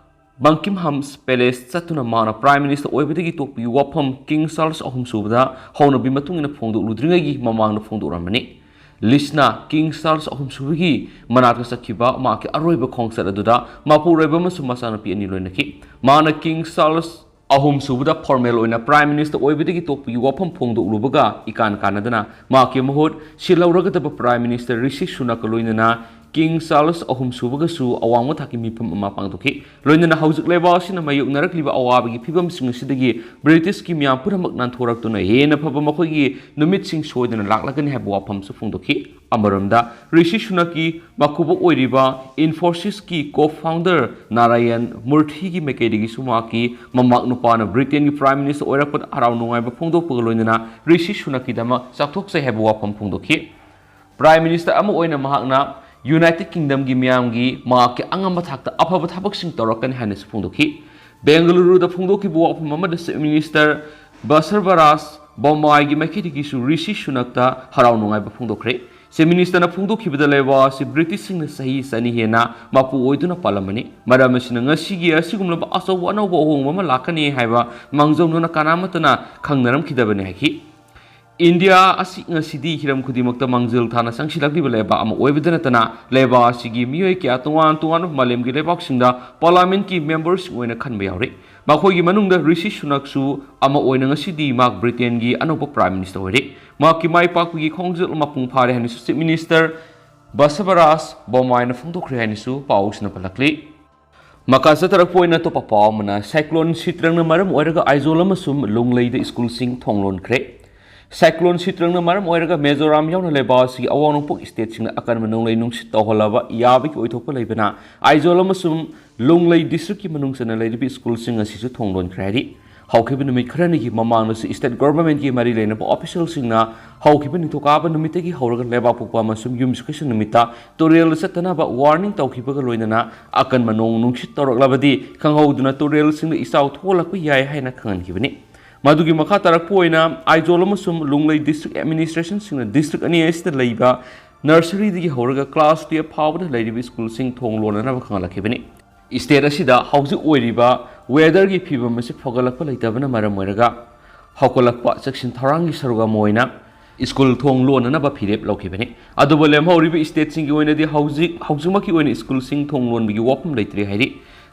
ꯕꯪꯀꯤꯝꯍꯝꯁ ꯄꯦꯂꯦꯁ ꯆꯠꯇꯨꯅ ꯃꯍꯥꯛꯅ ꯄ꯭ꯔꯥꯏꯝ ꯃꯤꯅꯤꯁꯇꯔ ꯑꯣꯏꯕꯗꯒꯤ ꯇꯣꯛꯄꯒꯤ ꯋꯥꯐꯝ ꯀꯤꯡ ꯆꯥꯔꯜꯁ ꯑꯍꯨꯝꯁꯨꯕꯗ ꯍꯧꯅꯕꯤ ꯃꯇꯨꯡ ꯏꯟꯅ ꯐꯣꯡꯗꯣꯛꯂꯨꯗ꯭ꯔꯤꯉꯩꯒꯤ ꯃꯃꯥꯡꯗ ꯐꯣꯡꯗꯣꯛꯂꯝꯕꯅꯤ꯫ ꯂꯤꯁꯅ ꯀꯤꯡ ꯆꯥꯔꯜꯁ ꯑꯍꯨꯝꯁꯨꯕꯒꯤ ꯃꯅꯥꯛꯇ ꯆꯠꯈꯤꯕ ꯃꯍꯥꯛꯀꯤ ꯑꯔꯣꯏꯕ ꯈꯣꯡꯆꯠ ꯑꯗꯨꯗ ꯃꯄꯨꯔꯣꯏꯕ ꯑꯃꯁꯨꯡ ꯃꯆꯥꯅꯨꯄꯤ ꯑꯅꯤ ꯂꯣꯏꯅꯈꯤ꯫ ꯃꯍꯥꯛꯅ ꯀꯤꯡ ꯆꯥꯔꯜꯁ ꯑꯍꯨꯝꯁꯨꯕꯗ ꯐꯣꯔꯃꯦꯜ ꯑꯣꯏꯅ ꯄ꯭ꯔꯥꯏꯝ ꯃꯤꯅꯤꯁꯇꯔ ꯑꯣꯏꯕꯗꯒꯤ ꯇꯣꯛꯄꯒꯤ ꯋꯥꯐꯝ ꯐꯣꯡꯗꯣꯛꯂꯨꯕꯒ ꯏꯀꯥꯟ ꯀꯥꯟꯅꯗꯅ ꯃꯍꯥꯛꯀꯤ ꯃꯍꯨꯠ ꯁꯤꯜꯍꯧꯔꯒꯗꯕ ꯄ꯭ꯔꯥꯏꯝ ꯃꯤꯅꯤꯁꯇꯔ ꯔꯤꯁꯤ ꯁꯨꯅꯛꯀ ꯂꯣꯏꯅꯅ ꯀꯤꯡ ꯆꯥꯔꯜꯁ ꯑꯍꯨꯝꯁꯨꯕꯒꯁꯨ ꯑꯋꯥꯡꯕ ꯊꯥꯛꯀꯤ ꯃꯤꯐꯝ ꯑꯃ ꯄꯥꯡꯊꯣꯛꯈꯤ꯫ ꯂꯣꯏꯅꯅ ꯍꯧꯖꯤꯛ ꯂꯩꯕꯥꯛ ꯑꯁꯤꯅ ꯃꯥꯌꯣꯛꯅꯔꯛꯂꯤꯕ ꯑꯋꯥꯕꯒꯤ ꯐꯤꯕꯝꯁꯤꯡ ꯑꯁꯤꯗꯒꯤ ꯕ꯭ꯔꯤꯇꯤꯁꯀꯤ ꯃꯤꯌꯥꯝ ꯄꯨꯝꯅꯃꯛ ꯅꯥꯟꯊꯣꯔꯛꯇꯨꯅ ꯍꯦꯟꯅ ꯐꯕ ꯃꯈꯣꯏꯒꯤ ꯅꯨꯃꯤꯠꯁꯤꯡ ꯁꯣꯏꯗꯅ ꯂꯥꯛꯂꯒꯅꯤ ꯍꯥꯏꯕ ꯋꯥꯐꯝꯁꯨ ꯐꯣꯡꯗꯣꯛꯈꯤ꯫ ꯑꯃꯔꯣꯝꯗ ꯔꯤꯁꯤ ꯁꯨꯅꯛꯀꯤ ꯃꯀꯨꯕꯣꯛ ꯑꯣꯏꯔꯤꯕ ꯏꯟꯐꯣꯁꯤꯁꯀꯤ ꯀꯣ ꯐꯥꯎꯟꯗꯔ ꯅꯥꯔꯥꯌꯟ ꯃꯨꯔꯊꯤꯒꯤ ꯃꯥꯏꯀꯩꯗꯒꯤꯁꯨ ꯃꯍꯥꯛꯀꯤ ꯃꯃꯥꯛ ꯅꯨꯄꯥꯅ ꯕ꯭ꯔꯤꯇꯦꯟꯒꯤ ꯄ꯭ꯔꯥꯏꯝ ꯃꯤꯅꯤꯁꯇꯔ ꯑꯣꯏꯔꯛꯄꯗ ꯍꯔꯥꯎ ꯅꯨꯡꯉꯥꯏꯕ ꯐꯣꯡꯗꯣꯛꯄꯒ ꯂꯣꯏꯅꯅ ꯔꯤꯁꯤ ꯁꯨꯅꯛꯀꯤꯗꯃꯛ ꯆꯥꯎꯊꯣꯛꯆꯩ ꯍꯥꯏꯕ ꯋꯥꯐꯝ ꯐꯣꯡꯗꯣꯛꯈꯤ꯫ ꯄ꯭ꯔꯥꯏꯝ ꯃꯤꯅꯤꯁꯇꯔ ꯑꯃ ꯑꯣꯏꯅ ꯃꯍꯥꯛꯅ ꯌꯨꯅꯥꯏꯇꯦꯗ ꯀꯤꯡꯗꯝꯒꯤ ꯃꯤꯌꯥꯝꯒꯤ ꯃꯍꯥꯛꯀꯤ ꯑꯉꯝꯕ ꯊꯥꯛꯇ ꯑꯐꯕ ꯊꯕꯛꯁꯤꯡ ꯇꯧꯔꯛꯀꯅꯤ ꯍꯥꯏꯅꯁꯨ ꯐꯣꯡꯗꯣꯛꯈꯤ꯫ ꯕꯦꯡꯒꯂꯨꯔꯨꯗ ꯐꯣꯡꯗꯣꯛꯈꯤꯕ ꯋꯥꯐꯝ ꯑꯃꯗ ꯆꯤꯐ ꯃꯤꯅꯤꯁꯇꯔ ꯕꯁꯔꯕꯔꯥꯖ ꯕꯣꯝꯃꯥꯏꯒꯤ ꯃꯥꯏꯀꯩꯗꯒꯤꯁꯨ ꯔꯤꯁꯤ ꯁꯨꯅꯛꯇ ꯍꯔꯥꯎ ꯅꯨꯡꯉꯥꯏꯕ ꯐꯣꯡꯗꯣꯛꯈ꯭ꯔꯦ꯫ ꯆꯤꯐ ꯃꯤꯅꯤꯁꯇꯔꯅ ꯐꯣꯡꯗꯣꯛꯈꯤꯕꯗ ꯂꯩꯕꯥꯛ ꯑꯁꯤ ꯕ꯭ꯔꯤꯇꯤꯁꯁꯤꯡꯅ ꯆꯍꯤ ꯆꯅꯤ ꯍꯦꯟꯅ ꯃꯄꯨ ꯑꯣꯏꯗꯨꯅ ꯄꯥꯜꯂꯝꯕꯅꯤ꯫ ꯃꯔꯝ ꯑꯁꯤꯅ ꯉꯁꯤꯒꯤ ꯑꯁꯤꯒꯨꯝꯂꯕ ꯑꯆꯧꯕ ꯑꯅꯧꯕ ꯑꯍꯣꯡꯕ ꯑꯃ ꯂꯥꯛꯀꯅꯤ ꯍꯥꯏꯕ ꯃꯥꯡꯖꯧꯅꯅ ꯀꯅꯥꯃꯠꯇꯅ ꯈꯪꯅꯔꯝꯈꯤꯗꯕꯅꯤ ꯍꯥꯏꯈꯤ꯫ ꯏꯟꯗꯤꯌꯥ ꯑꯁꯤ ꯉꯁꯤꯗꯤ ꯍꯤꯔꯝ ꯈꯨꯗꯤꯡꯃꯛꯇ ꯃꯥꯡꯖꯤꯜ ꯊꯥꯅ ꯆꯪꯁꯤꯜꯂꯛꯂꯤꯕ ꯂꯩꯕꯥꯛ ꯑꯃ ꯑꯣꯏꯕꯗ ꯅꯠꯇꯅ ꯂꯩꯕꯥꯛ ꯑꯁꯤꯒꯤ ꯃꯤꯑꯣꯏ ꯀꯌꯥ ꯇꯣꯉꯥꯟ ꯇꯣꯉꯥꯟꯕ ꯃꯥꯂꯦꯝꯒꯤ ꯂꯩꯕꯥꯛꯁꯤꯡꯗ ꯄꯥꯔꯂꯥꯃꯦꯟꯠꯀꯤ ꯃꯦꯝꯕꯔꯁꯤꯡ ꯑꯣꯏꯅ ꯈꯟꯕ ꯌꯥꯎꯔꯤ꯫ ꯃꯈꯣꯏꯒꯤ ꯃꯅꯨꯡꯗ ꯔꯤꯁꯤ ꯁꯨꯅꯛꯁꯨ ꯑꯃ ꯑꯣꯏꯅ ꯉꯁꯤꯗꯤ ꯃꯍꯥꯛ ꯕ꯭ꯔꯤꯇꯦꯟꯒꯤ ꯑꯅꯧꯕ ꯄ꯭ꯔꯥꯏꯝ ꯃꯤꯅꯤꯁꯇꯔ ꯑꯣꯏꯔꯦ꯫ ꯃꯍꯥꯛꯀꯤ ꯃꯥꯏ ꯄꯥꯛꯄꯒꯤ ꯈꯣꯡꯖꯦꯜ ꯃꯄꯨꯡ ꯐꯥꯔꯦ ꯍꯥꯏꯅꯁꯨ ꯆꯤꯐ ꯃꯤꯅꯤꯁꯇꯔ ꯕꯁꯕꯔꯥꯖ ꯕꯣꯝꯃꯥꯏꯅ ꯐꯣꯡꯗꯣꯛꯈ꯭ꯔꯦ ꯍꯥꯏꯅꯁꯨ ꯄꯥꯎꯁꯤꯡꯅ ꯄꯜꯂꯛꯂꯤ꯫ ꯃꯈꯥ ꯆꯠꯊꯔꯛꯄ ꯑꯣꯏꯅ ꯑꯇꯣꯞꯄ ꯄꯥꯎ ꯑꯃꯅ, ꯁꯥꯏꯀ꯭ꯂꯣꯟ ꯁꯤꯇ꯭ꯔꯪꯅ ꯃꯔꯝ ꯑꯣꯏꯔꯒ ꯑꯥꯏꯖꯣꯜ ꯑꯃꯁꯨꯡ ꯂꯨꯡꯂꯩꯗ ꯁ꯭ꯀꯨꯜꯁꯤꯡ ꯊꯣꯡ ꯂꯣꯟꯈ꯭ꯔꯦ꯫ ꯁꯥꯏꯀ꯭ꯂꯣꯟ ꯁꯤꯇ꯭ꯔꯪꯅ ꯃꯔꯝ ꯑꯣꯏꯔꯒ ꯃꯤꯖꯣꯔꯥꯝ ꯌꯥꯎꯅ ꯂꯩꯕꯥꯛ ꯑꯁꯤꯒꯤ ꯑꯋꯥꯡ ꯅꯣꯡꯄꯣꯛ ꯁ꯭ꯇꯦꯠꯁꯤꯡꯗ ꯑꯀꯟꯕ ꯅꯣꯡꯂꯩ ꯅꯨꯡꯁꯤꯠ ꯇꯧꯍꯜꯂꯕ ꯌꯥꯕꯒꯤ ꯑꯣꯏꯊꯣꯛꯄ ꯂꯩꯕꯅ ꯑꯥꯏꯖꯣꯜ ꯑꯃꯁꯨꯡ ꯂꯨꯡꯂꯩ ꯗꯤꯁꯇ꯭ꯔꯤꯛꯀꯤ ꯃꯅꯨꯡ ꯆꯟꯅ ꯂꯩꯔꯤꯕ ꯁ꯭ꯀꯨꯜꯁꯤꯡ ꯑꯁꯤꯁꯨ ꯊꯣꯡ ꯂꯣꯟꯈ꯭ꯔꯦ ꯍꯥꯏꯔꯤ꯫ ꯍꯧꯈꯤꯕ ꯅꯨꯃꯤꯠ ꯈꯔꯅꯤꯒꯤ ꯃꯃꯥꯡꯗꯁꯨ ꯁ꯭ꯇꯦꯠ ꯒꯣꯚꯔꯟꯃꯦꯟꯠꯀꯤ ꯃꯔꯤ ꯂꯩꯅꯕ ꯑꯣꯐꯤꯁꯤꯌꯦꯜꯁꯤꯡꯅ ꯍꯧꯈꯤꯕ ꯅꯤꯡꯊꯧꯀꯥꯕ ꯅꯨꯃꯤꯠꯇꯒꯤ ꯍꯧꯔꯒ ꯂꯩꯕꯥꯛꯄꯣꯛꯄ ꯑꯃꯁꯨꯡ ꯌꯨꯝꯁꯀꯩꯁ ꯅꯨꯃꯤꯠꯇ ꯇꯨꯔꯦꯜꯗ ꯆꯠꯇꯅꯕ ꯋꯥꯔꯅꯤꯡ ꯇꯧꯈꯤꯕꯒ ꯂꯣꯏꯅꯅ ꯑꯀꯟꯕ ꯅꯣꯡ ꯅꯨꯡꯁꯤꯠ ꯇꯧꯔꯛꯂꯕꯗꯤ ꯈꯪꯍꯧꯗꯅ ꯇꯨꯔꯦꯜꯁꯤꯡꯗ ꯏꯆꯥꯎ ꯊꯣꯛꯍꯜꯂꯛꯄ ꯌꯥꯏ ꯍꯥꯏꯅ ꯈꯪꯍꯟꯈꯤꯕꯅꯤ꯫ ꯃꯗꯨꯒꯤ ꯃꯈꯥ ꯇꯥꯔꯛꯄ ꯑꯣꯏꯅ ꯑꯥꯏꯖꯣꯜ ꯑꯃꯁꯨꯡ ꯂꯨꯡꯂꯩ ꯗꯤꯁꯇ꯭ꯔꯤꯛ ꯑꯦꯗꯃꯤꯅꯤꯁꯇ꯭ꯔꯦꯁꯟꯁꯤꯡꯅ ꯗꯤꯁꯇ꯭ꯔꯤꯛ ꯑꯅꯤ ꯑꯁꯤꯗ ꯂꯩꯕ ꯅꯔꯁꯔꯤꯗꯒꯤ ꯍꯧꯔꯒ ꯀ꯭ꯂꯥꯁ ꯇꯨꯌꯦꯜꯐ ꯐꯥꯎꯕꯗ ꯂꯩꯔꯤꯕ ꯁ꯭ꯀꯨꯜꯁꯤꯡ ꯊꯣꯡ ꯂꯣꯟꯅꯅꯕ ꯈꯪꯍꯜꯂꯛꯈꯤꯕꯅꯤ꯫ ꯏꯁꯇꯦꯠ ꯑꯁꯤꯗ ꯍꯧꯖꯤꯛ ꯑꯣꯏꯔꯤꯕ ꯋꯦꯗꯔꯒꯤ ꯐꯤꯕꯝ ꯑꯁꯤ ꯐꯒꯠꯂꯛꯄ ꯂꯩꯇꯕꯅ ꯃꯔꯝ ꯑꯣꯏꯔꯒ ꯍꯧꯒꯠꯂꯛꯄ ꯆꯦꯛꯁꯤꯟ ꯊꯧꯔꯥꯡꯒꯤ ꯁꯔꯨꯛ ꯑꯃ ꯑꯣꯏꯅ ꯁ꯭ꯀꯨꯜ ꯊꯣꯡ ꯂꯣꯟꯅꯅꯕ ꯐꯤꯔꯦꯞ ꯂꯧꯈꯤꯕꯅꯤ꯫ ꯑꯗꯨꯕꯨ ꯂꯦꯝꯍꯧꯔꯤꯕ ꯏꯁꯇꯦꯠꯁꯤꯡꯒꯤ ꯑꯣꯏꯅꯗꯤ ꯍꯧꯖꯤꯛ, ꯍꯧꯖꯤꯛꯃꯛꯀꯤ ꯑꯣꯏꯅ ꯁ꯭ꯀꯨꯜꯁꯤꯡ ꯊꯣꯡ ꯂꯣꯟꯕꯒꯤ ꯋꯥꯐꯝ ꯂꯩꯇ꯭ꯔꯤ ꯍꯥꯏꯔꯤ꯫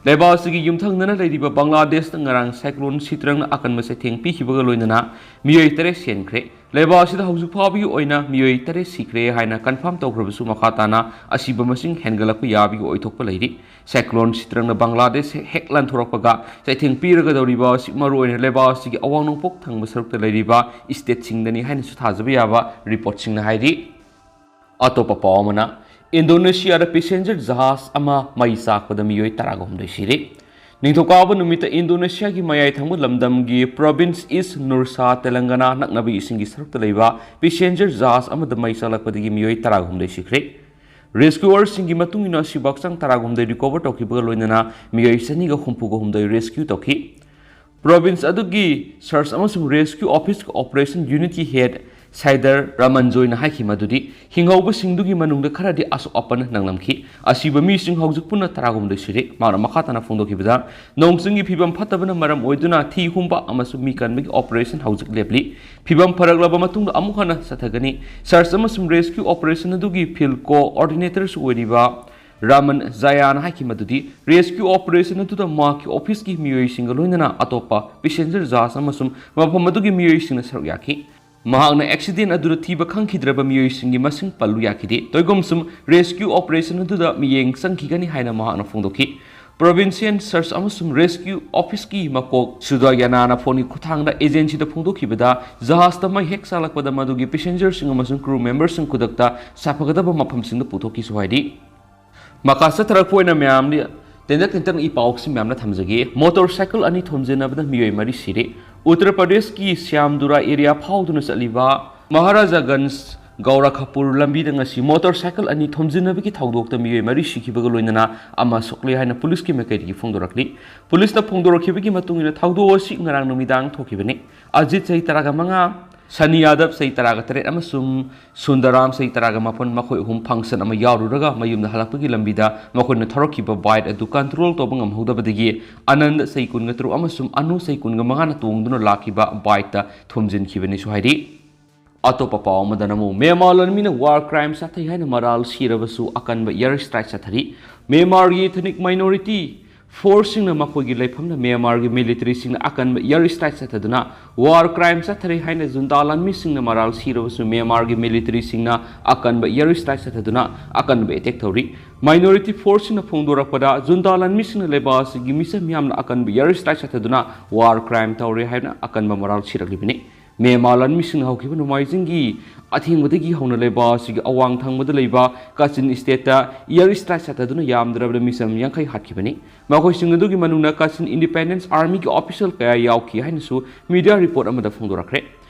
ꯂꯩꯕꯥꯛ ꯑꯁꯤꯒꯤ ꯌꯨꯝꯊꯪꯅꯅ ꯂꯩꯔꯤꯕ ꯕꯪꯒ꯭ꯂꯥꯗꯦꯁꯇ ꯉꯔꯥꯡ ꯁꯥꯏꯀ꯭ꯂꯣꯟ ꯁꯤꯇ꯭ꯔꯪꯅ ꯑꯀꯟꯕ ꯆꯩꯊꯦꯡ ꯄꯤꯈꯤꯕꯒ ꯂꯣꯏꯅꯅ ꯃꯤꯑꯣꯏ ꯇꯔꯦꯠ ꯁꯤꯈ꯭ꯔꯦ꯫ ꯂꯩꯕꯥꯛ ꯑꯁꯤꯗ ꯍꯧꯖꯤꯛ ꯐꯥꯎꯕꯒꯤ ꯑꯣꯏꯅ ꯃꯤꯑꯣꯏ ꯇꯔꯦꯠ ꯁꯤꯈ꯭ꯔꯦ ꯍꯥꯏꯅ ꯀꯟꯐꯥꯔꯝ ꯇꯧꯈ꯭ꯔꯕꯁꯨ, ꯃꯈꯥ ꯇꯥꯅ ꯑꯁꯤꯕ ꯃꯁꯤꯡ ꯍꯦꯟꯒꯠꯂꯛꯄ ꯌꯥꯕꯒꯤ ꯑꯣꯏꯊꯣꯛꯄ ꯂꯩꯔꯤ꯫ ꯁꯥꯏꯀ꯭ꯂꯣꯟ ꯁꯤꯇ꯭ꯔꯪꯅ ꯕꯪꯒ꯭ꯂꯥꯗꯦꯁ ꯍꯦꯛ ꯂꯥꯟꯊꯣꯔꯛꯄꯒ ꯆꯩꯊꯦꯡ ꯄꯤꯔꯒꯗꯧꯔꯤꯕ ꯑꯁꯤ ꯃꯔꯨꯑꯣꯏꯅ ꯂꯩꯕꯥꯛ ꯑꯁꯤꯒꯤ ꯑꯋꯥꯡ ꯅꯣꯡꯄꯣꯛ ꯊꯪꯕ ꯁꯔꯨꯛꯇ ꯂꯩꯔꯤꯕ ꯏꯁꯇꯦꯠꯁꯤꯡꯗꯅꯤ ꯍꯥꯏꯅꯁꯨ ꯊꯥꯖꯕ ꯌꯥꯕ ꯔꯤꯄꯣꯔꯠꯁꯤꯡꯅ ꯍꯥꯏꯔꯤ꯫ ꯑꯇꯣꯞꯄ ꯄꯥꯎ ꯑꯃꯅ, ꯏꯟꯗꯣꯅꯦꯁꯤꯌꯥꯗ ꯄꯦꯁꯦꯟꯖꯔ ꯖꯍꯥꯖ ꯑꯃ ꯃꯩ ꯆꯥꯛꯄꯗ ꯃꯤꯑꯣꯏ ꯇꯔꯥꯒ ꯍꯨꯝꯗꯣꯏ ꯁꯤꯔꯦ꯫ ꯅꯤꯡꯊꯧꯀꯥꯕ ꯅꯨꯃꯤꯠꯇ ꯏꯟꯗꯣꯅꯦꯁꯤꯌꯥꯒꯤ ꯃꯌꯥꯏ ꯊꯪꯕ ꯂꯝꯗꯝꯒꯤ ꯄ꯭ꯔꯣꯚꯤꯟꯁ ꯏꯁ ꯅꯨꯔꯁꯥ ꯇꯦꯂꯪꯒꯅꯥ ꯅꯛꯅꯕ ꯏꯁꯤꯡꯒꯤ ꯁꯔꯨꯛꯇ ꯂꯩꯕ ꯄꯦꯁꯦꯟꯖꯔ ꯖꯍꯥꯖ ꯑꯃꯗ ꯃꯩ ꯆꯥꯛꯂꯛꯄꯗꯒꯤ ꯃꯤꯑꯣꯏ ꯇꯔꯥꯒ ꯍꯨꯝꯗꯣꯏ ꯁꯤꯈ꯭ꯔꯦ꯫ ꯔꯦꯁꯀ꯭ꯌꯨꯋꯔꯁꯤꯡꯒꯤ ꯃꯇꯨꯡ ꯏꯟꯅ ꯑꯁꯤꯕ ꯍꯛꯆꯥꯡ ꯇꯔꯥꯒ ꯍꯨꯝꯗꯣꯏ ꯔꯤꯀꯣꯚꯔ ꯇꯧꯈꯤꯕꯒ ꯂꯣꯏꯅꯅ ꯃꯤꯑꯣꯏ ꯆꯅꯤꯒ ꯍꯨꯝꯐꯨꯒ ꯍꯨꯝꯗꯣꯏ ꯔꯦꯁꯀ꯭ꯌꯨ ꯇꯧꯈꯤ꯫ ꯄ꯭ꯔꯣꯚꯤꯟꯁ ꯑꯗꯨꯒꯤ ꯁꯔꯆ ꯑꯃꯁꯨꯡ ꯔꯦꯁꯀ꯭ꯌꯨ ꯑꯣꯐꯤꯁꯀꯤ ꯑꯣꯄꯔꯦꯁꯟ ꯌꯨꯅꯤꯠꯀꯤ ꯍꯦꯗ ꯁꯥꯏꯗꯔ ꯔꯥꯃꯟꯖꯣꯏꯅ ꯍꯥꯏꯈꯤ ꯃꯗꯨꯗꯤ ꯍꯤꯡꯍꯧꯕꯁꯤꯡꯗꯨꯒꯤ ꯃꯅꯨꯡꯗ ꯈꯔꯗꯤ ꯑꯁꯣꯛ ꯑꯄꯟ ꯅꯪꯂꯝꯈꯤ꯫ ꯑꯁꯤꯕ ꯃꯤꯁꯤꯡ ꯍꯧꯖꯤꯛ ꯄꯨꯟꯅ ꯇꯔꯥꯍꯨꯝꯗꯣꯏ ꯁꯨꯔꯦ꯫ ꯃꯍꯥꯛꯅ ꯃꯈꯥ ꯇꯥꯅ ꯐꯣꯡꯗꯣꯛꯈꯤꯕꯗ, ꯅꯣꯡ ꯆꯤꯡꯒꯤ ꯐꯤꯕꯝ ꯐꯠꯇꯕꯅ ꯃꯔꯝ ꯑꯣꯏꯗꯨꯅ ꯊꯤ ꯍꯨꯝꯕ ꯑꯃꯁꯨꯡ ꯃꯤ ꯀꯟꯕꯒꯤ ꯑꯣꯄꯔꯦꯁꯟ ꯍꯧꯖꯤꯛ ꯂꯦꯞꯂꯤ꯫ ꯐꯤꯕꯝ ꯐꯔꯛꯂꯕ ꯃꯇꯨꯡꯗ ꯑꯃꯨꯛ ꯍꯟꯅ ꯆꯠꯊꯒꯅꯤ꯫ ꯁꯔꯆ ꯑꯃꯁꯨꯡ ꯔꯦꯁꯀ꯭ꯌꯨ ꯑꯣꯄꯔꯦꯁꯟ ꯑꯗꯨꯒꯤ ꯐꯤꯜꯗ ꯀꯣꯑꯣꯔꯗꯤꯅꯦꯇꯔꯁꯨ ꯑꯣꯏꯔꯤꯕ ꯔꯥꯃꯟ ꯖꯌꯥꯅ ꯍꯥꯏꯈꯤ ꯃꯗꯨꯗꯤ ꯔꯦꯁꯀ꯭ꯌꯨ ꯑꯣꯄꯔꯦꯁꯟ ꯑꯗꯨꯗ ꯃꯍꯥꯛꯀꯤ ꯑꯣꯐꯤꯁꯀꯤ ꯃꯤꯑꯣꯏꯁꯤꯡꯒ ꯂꯣꯏꯅꯅ ꯑꯇꯣꯞꯄ ꯄꯦꯁꯦꯟꯖꯔ ꯖꯍꯥꯖ ꯑꯃꯁꯨꯡ ꯃꯐꯝ ꯑꯗꯨꯒꯤ ꯃꯤꯑꯣꯏꯁꯤꯡꯅ ꯁꯔꯨꯛ ꯌꯥꯈꯤ꯫ ꯃꯍꯥꯛꯅ ꯑꯦꯛꯁꯤꯗꯦꯟ ꯑꯗꯨꯗ ꯊꯤꯕ ꯈꯪꯈꯤꯗ꯭ꯔꯕ ꯃꯤꯑꯣꯏꯁꯤꯡꯒꯤ ꯃꯁꯤꯡ ꯄꯜꯂꯨ ꯌꯥꯈꯤꯗꯦ꯫ ꯇꯣꯏꯒꯨꯝꯁꯨꯝ ꯔꯦꯁꯀ꯭ꯌꯨ ꯑꯣꯄꯔꯦꯁꯟ ꯑꯗꯨꯗ ꯃꯤꯠꯌꯦꯡ ꯆꯪꯈꯤꯒꯅꯤ ꯍꯥꯏꯅ ꯃꯍꯥꯛꯅ ꯐꯣꯡꯗꯣꯛꯈꯤ꯫ ꯄ꯭ꯔꯣꯚꯤꯟꯁꯤꯌꯦꯜ ꯁꯔꯆ ꯑꯃꯁꯨꯡ ꯔꯦꯁꯀ꯭ꯌꯨ ꯑꯣꯐꯤꯁꯀꯤ ꯃꯀꯣꯛ ꯁꯨꯗꯥꯌꯥꯅꯥꯅ ꯐꯣꯟꯒꯤ ꯈꯨꯠꯊꯥꯡꯗ ꯑꯦꯖꯦꯟꯁꯤꯗ ꯐꯣꯡꯗꯣꯛꯈꯤꯕꯗ, ꯖꯍꯥꯖꯇ ꯃꯩ ꯍꯦꯛ ꯆꯥꯛꯂꯛꯄꯗ ꯃꯗꯨꯒꯤ ꯄꯦꯁꯦꯟꯖꯔꯁꯤꯡ ꯑꯃꯁꯨꯡ ꯀ꯭ꯔꯨ ꯃꯦꯝꯕꯔꯁꯤꯡ ꯈꯨꯗꯛꯇ ꯁꯥꯐꯒꯗꯕ ꯃꯐꯝꯁꯤꯡꯗ ꯄꯨꯊꯣꯛꯈꯤꯁꯨ ꯍꯥꯏꯔꯤ꯫ ꯃꯈꯥ ꯆꯠꯊꯔꯛꯄ ꯑꯣꯏꯅ ꯃꯌꯥꯝꯗꯤ ꯇꯦꯟꯇꯛ ꯇꯦꯟꯇꯛꯅ ꯏ ꯄꯥꯎꯁꯤ ꯃꯌꯥꯝꯅ ꯊꯝꯖꯒꯦ꯫ ꯃꯣꯇꯣꯔ ꯁꯥꯏꯀꯜ ꯑꯅꯤ ꯊꯣꯝꯖꯤꯟꯅꯕꯗ ꯃꯤꯑꯣꯏ ꯃꯔꯤ ꯁꯤꯔꯦ꯫ ꯎꯠꯇꯔ ꯄ꯭ꯔꯗꯦꯁꯀꯤ ꯁ꯭ꯌꯥꯝꯗꯨꯔꯥ ꯑꯦꯔꯤꯌꯥ ꯐꯥꯎꯗꯨꯅ ꯆꯠꯂꯤꯕ ꯃꯍꯥꯔꯥꯖꯥꯒꯟꯖ ꯒꯧꯔꯈꯄꯨꯔ ꯂꯝꯕꯤꯗ ꯉꯁꯤ ꯃꯣꯇꯣꯔ ꯁꯥꯏꯀꯜ ꯑꯅꯤ ꯊꯣꯝꯖꯤꯟꯅꯕꯒꯤ ꯊꯧꯗꯣꯛꯇ ꯃꯤꯑꯣꯏ ꯃꯔꯤ ꯁꯤꯈꯤꯕꯒ ꯂꯣꯏꯅꯅ ꯑꯃ ꯁꯣꯛꯂꯦ ꯍꯥꯏꯅ ꯄꯨꯂꯤꯁꯀꯤ ꯃꯥꯏꯀꯩꯗꯒꯤ ꯐꯣꯡꯗꯣꯔꯛꯂꯤ꯫ ꯄꯨꯂꯤꯁꯅ ꯐꯣꯡꯗꯣꯔꯛꯈꯤꯕꯒꯤ ꯃꯇꯨꯡ ꯏꯟꯅ ꯊꯧꯗꯣꯛ ꯑꯁꯤ ꯉꯔꯥꯡ ꯅꯨꯃꯤꯗꯥꯡ ꯊꯣꯛꯈꯤꯕꯅꯤ꯫ ꯑꯖꯤꯠ, ꯆꯍꯤ ꯇꯔꯥꯒ ꯃꯉꯥ, ꯁꯅꯤ ꯌꯥꯗꯕ ꯆꯍꯤ ꯇꯔꯥꯒ ꯇꯔꯦꯠ ꯑꯃꯁꯨꯡ ꯁꯨꯟꯗꯔꯥꯝ ꯆꯍꯤ ꯇꯔꯥꯒ ꯃꯥꯄꯟ, ꯃꯈꯣꯏ ꯑꯍꯨꯝ function ꯑꯃ ꯌꯥꯎꯔꯨꯔꯒ ꯃꯌꯨꯝꯗ ꯍꯜꯂꯛꯄꯒꯤ ꯂꯝꯕꯤꯗ ꯃꯈꯣꯏꯅ ꯊꯧꯔꯛꯈꯤꯕ bike ꯑꯗꯨ control ꯇꯧꯕ ꯉꯝꯍꯧꯗꯕꯗꯒꯤ ꯑꯅꯟꯗ ꯆꯍꯤ ꯀꯨꯟꯒ ꯇꯔꯨꯛ ꯑꯃꯁꯨꯡ ꯑꯅꯨ ꯆꯍꯤ ꯀꯨꯟꯒ ꯃꯉꯥꯅ ꯇꯣꯡꯗꯨꯅ ꯂꯥꯛꯈꯤꯕ bikeꯇ ꯊꯣꯝꯖꯤꯟꯈꯤꯕꯅꯤꯁꯨ ꯍꯥꯏꯔꯤ꯫ ꯑꯇꯣꯞꯄ ꯄꯥꯎ ꯑꯃꯗꯅ ꯑꯃꯨꯛ ꯃ꯭ꯌꯥꯟꯃꯥꯔ ꯂꯥꯟꯃꯤꯅ war crime ꯆꯠꯊꯩ ꯍꯥꯏꯅ ꯃꯔꯥꯜ ꯁꯤꯔꯕꯁꯨ ꯑꯀꯟꯕ air strike ꯆꯠꯊꯔꯤ꯫ ꯃ꯭ꯌꯥꯟꯃꯥꯔꯒꯤ ethnic minority forceꯁꯤꯡꯅ ꯃꯈꯣꯏꯒꯤ ꯂꯩꯐꯝꯗ ꯃ꯭ꯌꯥꯟꯃꯥꯔꯒꯤ militaryꯁꯤꯡꯅ ꯑꯀꯟꯕ air strike ꯆꯠꯊꯗꯨꯅ war crime ꯆꯠꯊꯔꯦ ꯍꯥꯏꯅ ꯖꯨꯟꯇꯥ ꯂꯥꯟꯃꯤꯁꯤꯡꯅ ꯃꯔꯥꯜ ꯁꯤꯔꯕꯁꯨ ꯃ꯭ꯌꯥꯟꯃꯥꯔꯒꯤ militaryꯁꯤꯡꯅ ꯑꯀꯟꯕ air strike ꯆꯠꯊꯗꯨꯅ ꯑꯀꯟꯕ attack ꯇꯧꯔꯤ꯫ Minority forceꯁꯤꯡꯅ ꯐꯣꯡꯗꯣꯔꯛꯄꯗ ꯖꯨꯟꯇꯥ ꯂꯥꯟꯃꯤꯁꯤꯡꯅ ꯂꯩꯕꯥꯛ ꯑꯁꯤꯒꯤ ꯃꯤꯆꯝ ꯃꯤꯌꯥꯝꯅ ꯑꯀꯟꯕ air strike ꯆꯠꯊꯗꯨꯅ war crime ꯇꯧꯔꯦ ꯍꯥꯏꯅ ꯑꯀꯟꯕ ꯃꯔꯥꯜ ꯁꯤꯔꯛꯂꯤꯕꯅꯤ꯫ ꯃ꯭ꯌꯥꯟꯃꯥꯔ ꯂꯥꯟꯃꯤꯁꯤꯡꯅ ꯍꯧꯈꯤꯕ ꯅꯣꯡꯃꯥꯏꯖꯤꯡꯒꯤ ꯑꯊꯦꯡꯕꯗꯒꯤ ꯍꯧꯅ ꯂꯩꯕꯥꯛ ꯑꯁꯤꯒꯤ ꯑꯋꯥꯡ ꯊꯪꯕꯗ ꯂꯩꯕ ꯀꯥꯆꯤꯟ stateꯇ air strike ꯆꯠꯊꯗꯨꯅ ꯌꯥꯝꯗ꯭ꯔꯕꯗ ꯃꯤꯆꯝ ꯌꯥꯡꯈꯩ ꯍꯥꯠꯈꯤꯕꯅꯤ꯫ ꯃꯈꯣꯏꯁꯤꯡ ꯑꯗꯨꯒꯤ ꯃꯅꯨꯡꯗ Kachin Independence Armyꯒꯤ official ꯀꯌꯥ ꯌꯥꯎꯈꯤ ꯍꯥꯏꯅꯁꯨ media report ꯑꯃꯗ ꯐꯣꯡꯗꯣꯔꯛꯈ꯭ꯔꯦ꯫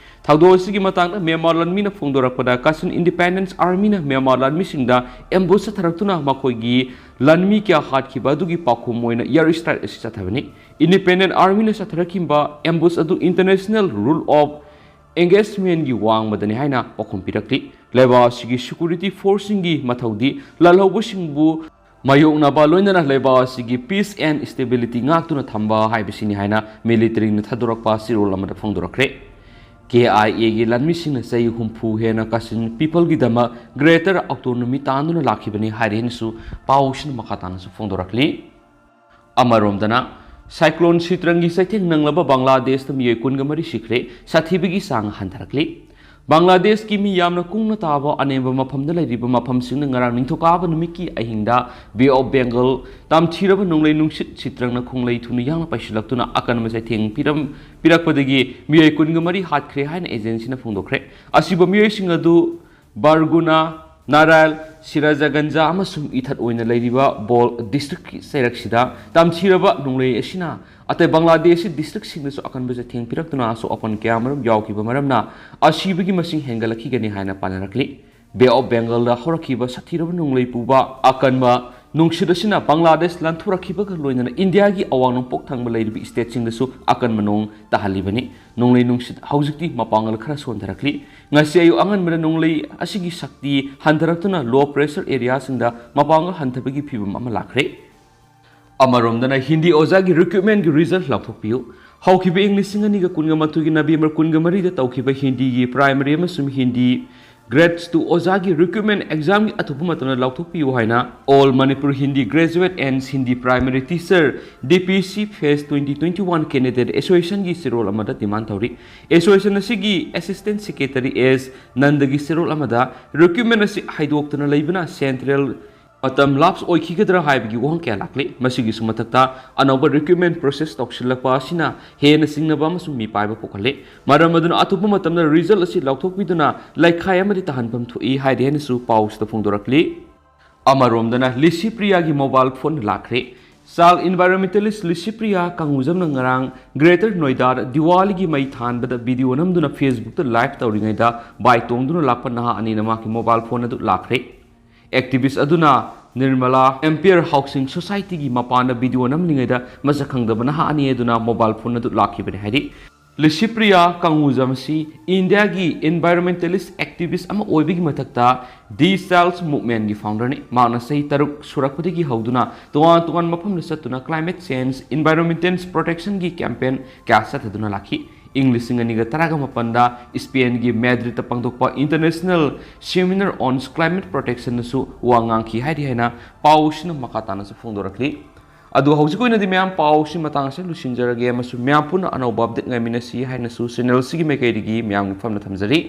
ꯊꯧꯗꯣꯛ ꯑꯁꯤꯒꯤ ꯃꯇꯥꯡꯗ ꯃ꯭ꯌꯥꯟꯃꯥꯔ ꯂꯥꯟꯃꯤꯅ ꯐꯣꯡꯗꯣꯔꯛꯄꯗ, Kachin Independence Armyꯅ ꯃ꯭ꯌꯥꯟꯃꯥꯔ ꯂꯥꯟꯃꯤꯁꯤꯡꯗ ambush ꯆꯠꯊꯔꯛꯇꯨꯅ ꯃꯈꯣꯏꯒꯤ ꯂꯥꯟꯃꯤ ꯀꯌꯥ ꯍꯥꯠꯈꯤꯕ ꯑꯗꯨꯒꯤ ꯄꯥꯎꯈꯨꯝ ꯑꯣꯏꯅ air strike ꯑꯁꯤ ꯆꯠꯊꯕꯅꯤ꯫ Independent Armyꯅ ꯆꯠꯊꯔꯛꯈꯤꯕ ambush ꯑꯗꯨ international rule of engagementꯀꯤ ꯋꯥꯡꯃꯗꯅꯤ ꯍꯥꯏꯅ ꯄꯥꯎꯈꯨꯝ ꯄꯤꯔꯛꯂꯤ꯫ ꯂꯩꯕꯥꯛ ꯑꯁꯤꯒꯤ security forceꯁꯤꯡꯒꯤ ꯃꯊꯧꯗꯤ ꯂꯥꯜꯍꯧꯕꯁꯤꯡꯕꯨ ꯃꯥꯌꯣꯛꯅꯕ, ꯂꯣꯏꯅꯅ ꯂꯩꯕꯥꯛ ꯑꯁꯤꯒꯤ peace and stability ꯉꯥꯛꯇꯨꯅ ꯊꯝꯕ ꯍꯥꯏꯕꯁꯤꯅꯤ ꯍꯥꯏꯅ militaryꯅ ꯊꯥꯗꯣꯔꯛꯄ ꯆꯦꯔꯣꯜ ꯑꯃꯗ ꯐꯣꯡꯗꯣꯔꯛꯈ꯭ꯔꯦ꯫ KIAꯒꯤ ꯂꯥꯟꯃꯤꯁꯤꯡꯅ ꯆꯍꯤ ꯍꯨꯝꯐꯨ ꯍꯦꯟꯅ Kachin peopleꯒꯤꯗꯃꯛ greater autonomy ꯇꯥꯟꯗꯨꯅ ꯂꯥꯛꯈꯤꯕꯅꯤ ꯍꯥꯏꯔꯦꯅꯁꯨ ꯄꯥꯎꯁꯤꯅ ꯃꯈꯥ ꯇꯥꯅꯁꯨ ꯐꯣꯡꯗꯣꯔꯛꯂꯤ꯫ ꯑꯃꯔꯣꯝꯗꯅ, cyclone Sitrangꯒꯤ ꯆꯩꯊꯦꯡ ꯅꯪꯂꯕ ꯕꯪꯒ꯭ꯂꯥꯗꯦꯁꯇ ꯃꯤꯑꯣꯏ ꯀꯨꯟꯒ ꯃꯔꯤ ꯁꯤꯈ꯭ꯔꯦ, ꯁꯥꯊꯤꯕꯒꯤ ꯆꯥꯡ ꯍꯟꯊꯔꯛꯂꯤ꯫ ꯕꯪꯒ꯭ꯂꯥꯗꯦꯁꯀꯤ ꯃꯤ ꯌꯥꯝꯅ ꯀꯨꯡꯅ ꯇꯥꯕ ꯑꯅꯦꯝꯕ ꯃꯐꯝꯗ ꯂꯩꯔꯤꯕ ꯃꯐꯝꯁꯤꯡꯅ ꯉꯔꯥꯡ ꯅꯤꯡꯊꯧꯀꯥꯕ ꯅꯨꯃꯤꯠꯀꯤ ꯑꯍꯤꯡꯗ Bay of Bengal ꯇꯝꯊꯤꯔꯕ ꯅꯣꯡꯂꯩ ꯅꯨꯡꯁꯤꯠ ꯁꯤꯇ꯭ꯔꯪꯅ ꯈꯣꯡꯂꯩ ꯊꯨꯅ ꯌꯥꯡꯅ ꯄꯥꯏꯁꯤꯜꯂꯛꯇꯨꯅ ꯑꯀꯟꯕ ꯆꯩꯊꯦꯡ ꯄꯤꯔꯝ-, ꯄꯤꯔꯛꯄꯗꯒꯤ ꯃꯤꯑꯣꯏ ꯀꯨꯟꯒ ꯃꯔꯤ ꯍꯥꯠꯈ꯭ꯔꯦ ꯍꯥꯏꯅ agencyꯅ ꯐꯣꯡꯗꯣꯛꯈ꯭ꯔꯦ꯫ ꯑꯁꯤꯕ ꯃꯤꯑꯣꯏꯁꯤꯡ ꯑꯗꯨ ꯕꯔꯒꯨꯅꯥ, ꯅꯥꯔꯥꯏꯜ, ꯁꯤꯔꯥꯖꯒꯟꯖ ꯑꯃꯁꯨꯡ ꯏꯊꯠ ꯑꯣꯏꯅ ꯂꯩꯔꯤꯕ ꯕꯣꯜ districtꯀꯤ ꯆꯩꯔꯛꯁꯤꯗ ꯇꯝꯊꯤꯔꯕ ꯅꯣꯡꯂꯩ ꯑꯁꯤꯅ ꯑꯇꯩ ꯕꯪꯒ꯭ꯂꯥꯗꯦꯁꯀꯤ districtꯁꯤꯡꯗꯁꯨ ꯑꯀꯟꯕ ꯆꯩꯊꯦꯡ ꯄꯤꯔꯛꯇꯨꯅ ꯑꯁꯣꯛ ꯑꯄꯟ ꯀꯌꯥꯃꯔꯨꯝ ꯌꯥꯎꯈꯤꯕ ꯃꯔꯝꯅ ꯑꯁꯤꯕꯒꯤ ꯃꯁꯤꯡ ꯍꯦꯟꯒꯠꯂꯛꯈꯤꯒꯅꯤ ꯍꯥꯏꯅ ꯄꯥꯅꯔꯛꯂꯤ꯫ Bay of Bengalꯗ ꯍꯧꯔꯛꯈꯤꯕ ꯁꯥꯊꯤꯔꯕ ꯅꯣꯡꯂꯩ ꯄꯨꯕ ꯑꯀꯟꯕ ꯅꯨꯡꯁꯤꯠ ꯑꯁꯤꯅ ꯕꯪꯒ꯭ꯂꯥꯗꯦꯁ ꯂꯥꯟꯊꯣꯔꯛꯈꯤꯕꯒ ꯂꯣꯏꯅꯅ ꯏꯟꯗꯤꯌꯥꯒꯤ ꯑꯋꯥꯡ ꯅꯣꯡꯄꯣꯛ ꯊꯪꯕ ꯂꯩꯔꯤꯕ ꯁ꯭ꯇꯦꯠꯁꯤꯡꯗꯁꯨ ꯑꯀꯟꯕ ꯅꯣꯡ ꯇꯥꯍꯜꯂꯤꯕꯅꯤ꯫ ꯅꯣꯡꯂꯩ ꯅꯨꯡꯁꯤꯠ ꯍꯧꯖꯤꯛꯇꯤ ꯃꯄꯥꯡꯒꯜ ꯈꯔ ꯁꯣꯟꯊꯔꯛꯂꯤ꯫ ꯉꯁꯤ ꯑꯌꯨꯛ ꯑꯉꯟꯕꯗ ꯅꯣꯡꯂꯩ ꯑꯁꯤꯒꯤ ꯁꯛꯇꯤ ꯍꯟꯊꯔꯛꯇꯨꯅ ꯂꯣ ꯄ꯭ꯔꯦꯁꯔ ꯑꯦꯔꯤꯌꯥꯁꯤꯡꯗ ꯃꯄꯥꯡꯒꯜ ꯍꯟꯊꯕꯒꯤ ꯐꯤꯕꯝ ꯑꯃ ꯂꯥꯛꯈ꯭ꯔꯦ꯫ ꯑꯃꯔꯣꯝꯗꯅ ꯍꯤꯟꯗꯤ ꯑꯣꯖꯥꯒꯤ ꯔꯤꯀ꯭ꯔꯨꯠꯃꯦꯟꯒꯤ ꯔꯤꯖꯜ ꯂꯥꯎꯊꯣꯛꯄꯤꯌꯨ꯫ ꯍꯧꯈꯤꯕ ꯏꯪ ꯂꯤꯁꯤꯡ ꯑꯅꯤꯒ ꯀꯨꯟꯒ ꯃꯥꯊꯣꯏꯒꯤ ꯅꯕꯦꯝꯕꯔ ꯀꯨꯟꯒ ꯃꯔꯤꯗ ꯇꯧꯈꯤꯕ ꯍꯤꯟꯗꯤꯒꯤ ꯄ꯭ꯔꯥꯏꯃꯔꯤ ꯑꯃꯁꯨꯡ ꯍꯤꯟꯗꯤ ꯒ꯭ꯔꯦꯗ ꯇꯨ ꯑꯣꯖꯥꯒꯤ ꯔꯤꯀ꯭ꯔꯨꯠꯃꯦꯟ ꯑꯦꯛꯖꯥꯝꯒꯤ ꯑꯊꯨꯕ ꯃꯇꯝꯗ ꯂꯥꯎꯊꯣꯛꯄꯤꯌꯨ ꯍꯥꯏꯅ All Manipur Hindi Graduate and Hindi Primary Teacher, D P C Fest twenty twenty-one Candidate Associationꯒꯤ ꯆꯦꯔꯣꯜ ꯑꯃꯗ ꯗꯤꯃꯥꯟ ꯇꯧꯔꯤ꯫ ꯑꯦꯁꯣꯁꯤꯌꯦꯁꯟ ꯑꯁꯤꯒꯤ ꯑꯦꯁꯤꯁꯇꯦꯟ ꯁꯦꯀ꯭ꯔꯦꯇꯔꯤ ꯑꯦꯁ ꯅꯟꯗꯒꯤ ꯆꯦꯔꯣꯜ ꯑꯃꯗ ꯔꯤꯀ꯭ꯔꯨꯠꯃꯦꯟ ꯑꯁꯤ ꯍꯥꯏꯗꯣꯛꯇꯅ ꯂꯩꯕꯅ ꯁꯦꯟꯇ꯭ꯔꯦꯜ ꯃꯇꯝ ꯂꯥꯞꯁ ꯑꯣꯏꯈꯤꯒꯗ꯭ꯔꯥ ꯍꯥꯏꯕꯒꯤ ꯋꯥꯍꯪ ꯀꯌꯥ ꯂꯥꯛꯂꯤ꯫ ꯃꯁꯤꯒꯤꯁꯨ ꯃꯊꯛꯇ ꯑꯅꯧꯕ ꯔꯤꯀ꯭ꯔꯨꯠꯃꯦꯟ ꯄ꯭ꯔꯣꯁꯦꯁ ꯇꯧꯁꯤꯜꯂꯛꯄ ꯑꯁꯤꯅ ꯍꯦꯟꯅ ꯆꯤꯡꯅꯕ ꯑꯃꯁꯨꯡ ꯃꯤꯄꯥꯏꯕ ꯄꯣꯛꯍꯜꯂꯤ꯫ ꯃꯔꯝ ꯑꯗꯨꯅ ꯑꯊꯨꯕ ꯃꯇꯝꯗ ꯔꯤꯖꯜ ꯑꯁꯤ ꯂꯥꯎꯊꯣꯛꯄꯤꯗꯨꯅ ꯂꯩꯈꯥꯏ ꯑꯃꯗꯤ ꯇꯥꯍꯟꯐꯝ ꯊꯣꯛꯏ ꯍꯥꯏꯔꯤ ꯍꯥꯏꯅꯁꯨ ꯄꯥꯎꯁꯤꯗ ꯐꯣꯡꯗꯣꯔꯛꯂꯤ꯫ ꯑꯃꯔꯣꯝꯗꯅ ꯂꯤꯁꯤꯄ꯭ꯔꯤꯌꯥꯒꯤ ꯃꯣꯕꯥꯏꯜ ꯐꯣꯟ ꯂꯥꯛꯈ꯭ꯔꯦ꯫ ꯆꯥꯏꯜ ꯏꯟꯚꯥꯏꯔꯣꯟꯃꯦꯟꯇꯦꯂꯤꯁ ꯂꯤꯁꯤꯄ꯭ꯔꯤꯌꯥ ꯀꯪꯉꯨꯖꯝꯅ ꯉꯔꯥꯡ ꯒ꯭ꯔꯦꯇꯔ ꯅꯣꯏꯗꯥꯗ ꯗꯤꯋꯥꯂꯤꯒꯤ ꯃꯩ ꯊꯥꯟꯕꯗ ꯚꯤꯗꯤꯑꯣ ꯅꯝꯗꯨꯅ ꯐꯦꯁꯕꯨꯛꯇ ꯂꯥꯏꯚ ꯇꯧꯔꯤꯉꯩꯗ ꯕꯥꯏꯛ ꯇꯣꯡꯗꯨꯅ ꯂꯥꯛꯄ ꯅꯍꯥ ꯑꯅꯤꯅ ꯃꯍꯥꯛꯀꯤ ꯃꯣꯕꯥꯏꯜ ꯐꯣꯟ ꯑꯗꯨ ꯂꯥꯛꯈ꯭ꯔꯦ꯫ ꯑꯦꯛꯇꯤꯚꯤꯁ꯭ꯠ ꯑꯗꯨꯅ ꯅꯤꯔꯃꯂꯥ ꯑꯦꯝꯄꯤꯌꯔ ꯍꯥꯎꯁꯤꯡ ꯁꯣꯁꯥꯏꯇꯤꯒꯤ ꯃꯄꯥꯟꯗ ꯚꯤꯗꯤꯑꯣ ꯅꯝꯂꯤꯉꯩꯗ ꯃꯁꯛ ꯈꯪꯗꯕ ꯅꯍꯥ ꯑꯅꯤ ꯑꯗꯨꯅ ꯃꯣꯕꯥꯏꯜ ꯐꯣꯟ ꯑꯗꯨ ꯂꯥꯛꯈꯤꯕꯅꯤ ꯍꯥꯏꯔꯤ꯫ ꯂꯤꯁꯤꯄ꯭ꯔꯤꯌꯥ ꯀꯪꯉꯨꯖꯝ ꯑꯁꯤ ꯏꯟꯗꯤꯌꯥꯒꯤ ꯏꯟꯚꯥꯏꯔꯣꯟꯃꯦꯟꯇꯦꯂꯤꯁ ꯑꯦꯛꯇꯤꯚꯤꯁ꯭ꯠ ꯑꯃ ꯑꯣꯏꯕꯒꯤ ꯃꯊꯛꯇ ꯗꯤ ꯆꯥꯏꯜꯁ ꯃꯨꯚꯃꯦꯟꯠꯀꯤ ꯐꯥꯎꯟꯗꯔꯅꯤ꯫ ꯃꯍꯥꯛꯅ ꯆꯍꯤ ꯇꯔꯨꯛ ꯁꯨꯔꯛꯄꯗꯒꯤ ꯍꯧꯗꯨꯅ ꯇꯣꯉꯥꯟ ꯇꯣꯉꯥꯟꯕ ꯃꯐꯝꯗ ꯆꯠꯇꯨꯅ ꯀ꯭ꯂꯥꯏꯃꯦꯠ ꯆꯦꯟꯖ, ꯏꯟꯚꯥꯏꯔꯣꯟꯃꯦꯟꯇꯦꯜ ꯄ꯭ꯔꯣꯇꯦꯛꯁꯟꯒꯤ ꯀꯦꯝꯄꯦꯟ ꯀꯌꯥ ꯆꯠꯊꯗꯨꯅ ꯂꯥꯛꯈꯤ꯫ ꯏꯪ ꯂꯤꯁꯤꯡ ꯑꯅꯤꯒ ꯇꯔꯥꯒ ꯃꯥꯄꯟꯗ ꯁ꯭ꯄꯦꯟꯒꯤ ꯃꯦꯗ꯭ꯔꯤꯗꯇ ꯄꯥꯡꯊꯣꯛꯄ International Seminar on Climate Protection ꯗꯁꯨ ꯋꯥ ꯉꯥꯡꯈꯤ ꯍꯥꯏꯔꯤ ꯍꯥꯏꯅ ꯄꯥꯎ ꯑꯁꯤꯅ ꯃꯈꯥ ꯇꯥꯅꯁꯨ ꯐꯣꯡꯗꯣꯔꯛꯂꯤ꯫ ꯑꯗꯨ ꯍꯧꯖꯤꯛ ꯑꯣꯏꯅꯗꯤ ꯃꯌꯥꯝ ꯄꯥꯎ ꯑꯁꯤ ꯃꯇꯥꯡ ꯑꯁꯤꯗ ꯂꯣꯏꯁꯤꯟꯖꯔꯒꯦ ꯑꯃꯁꯨꯡ ꯃꯌꯥꯝ ꯄꯨꯟꯅ ꯑꯅꯧꯕ ꯑꯞꯗꯦꯠ ꯉꯥꯏꯃꯤꯟꯅꯁꯤ ꯍꯥꯏꯅꯁꯨ ꯆꯦꯅꯦꯜ ꯑꯁꯤꯒꯤ ꯃꯥꯏꯀꯩꯗꯒꯤ ꯃꯌꯥꯝꯒꯤ ꯐꯝꯅ ꯊꯝꯖꯔꯤ꯫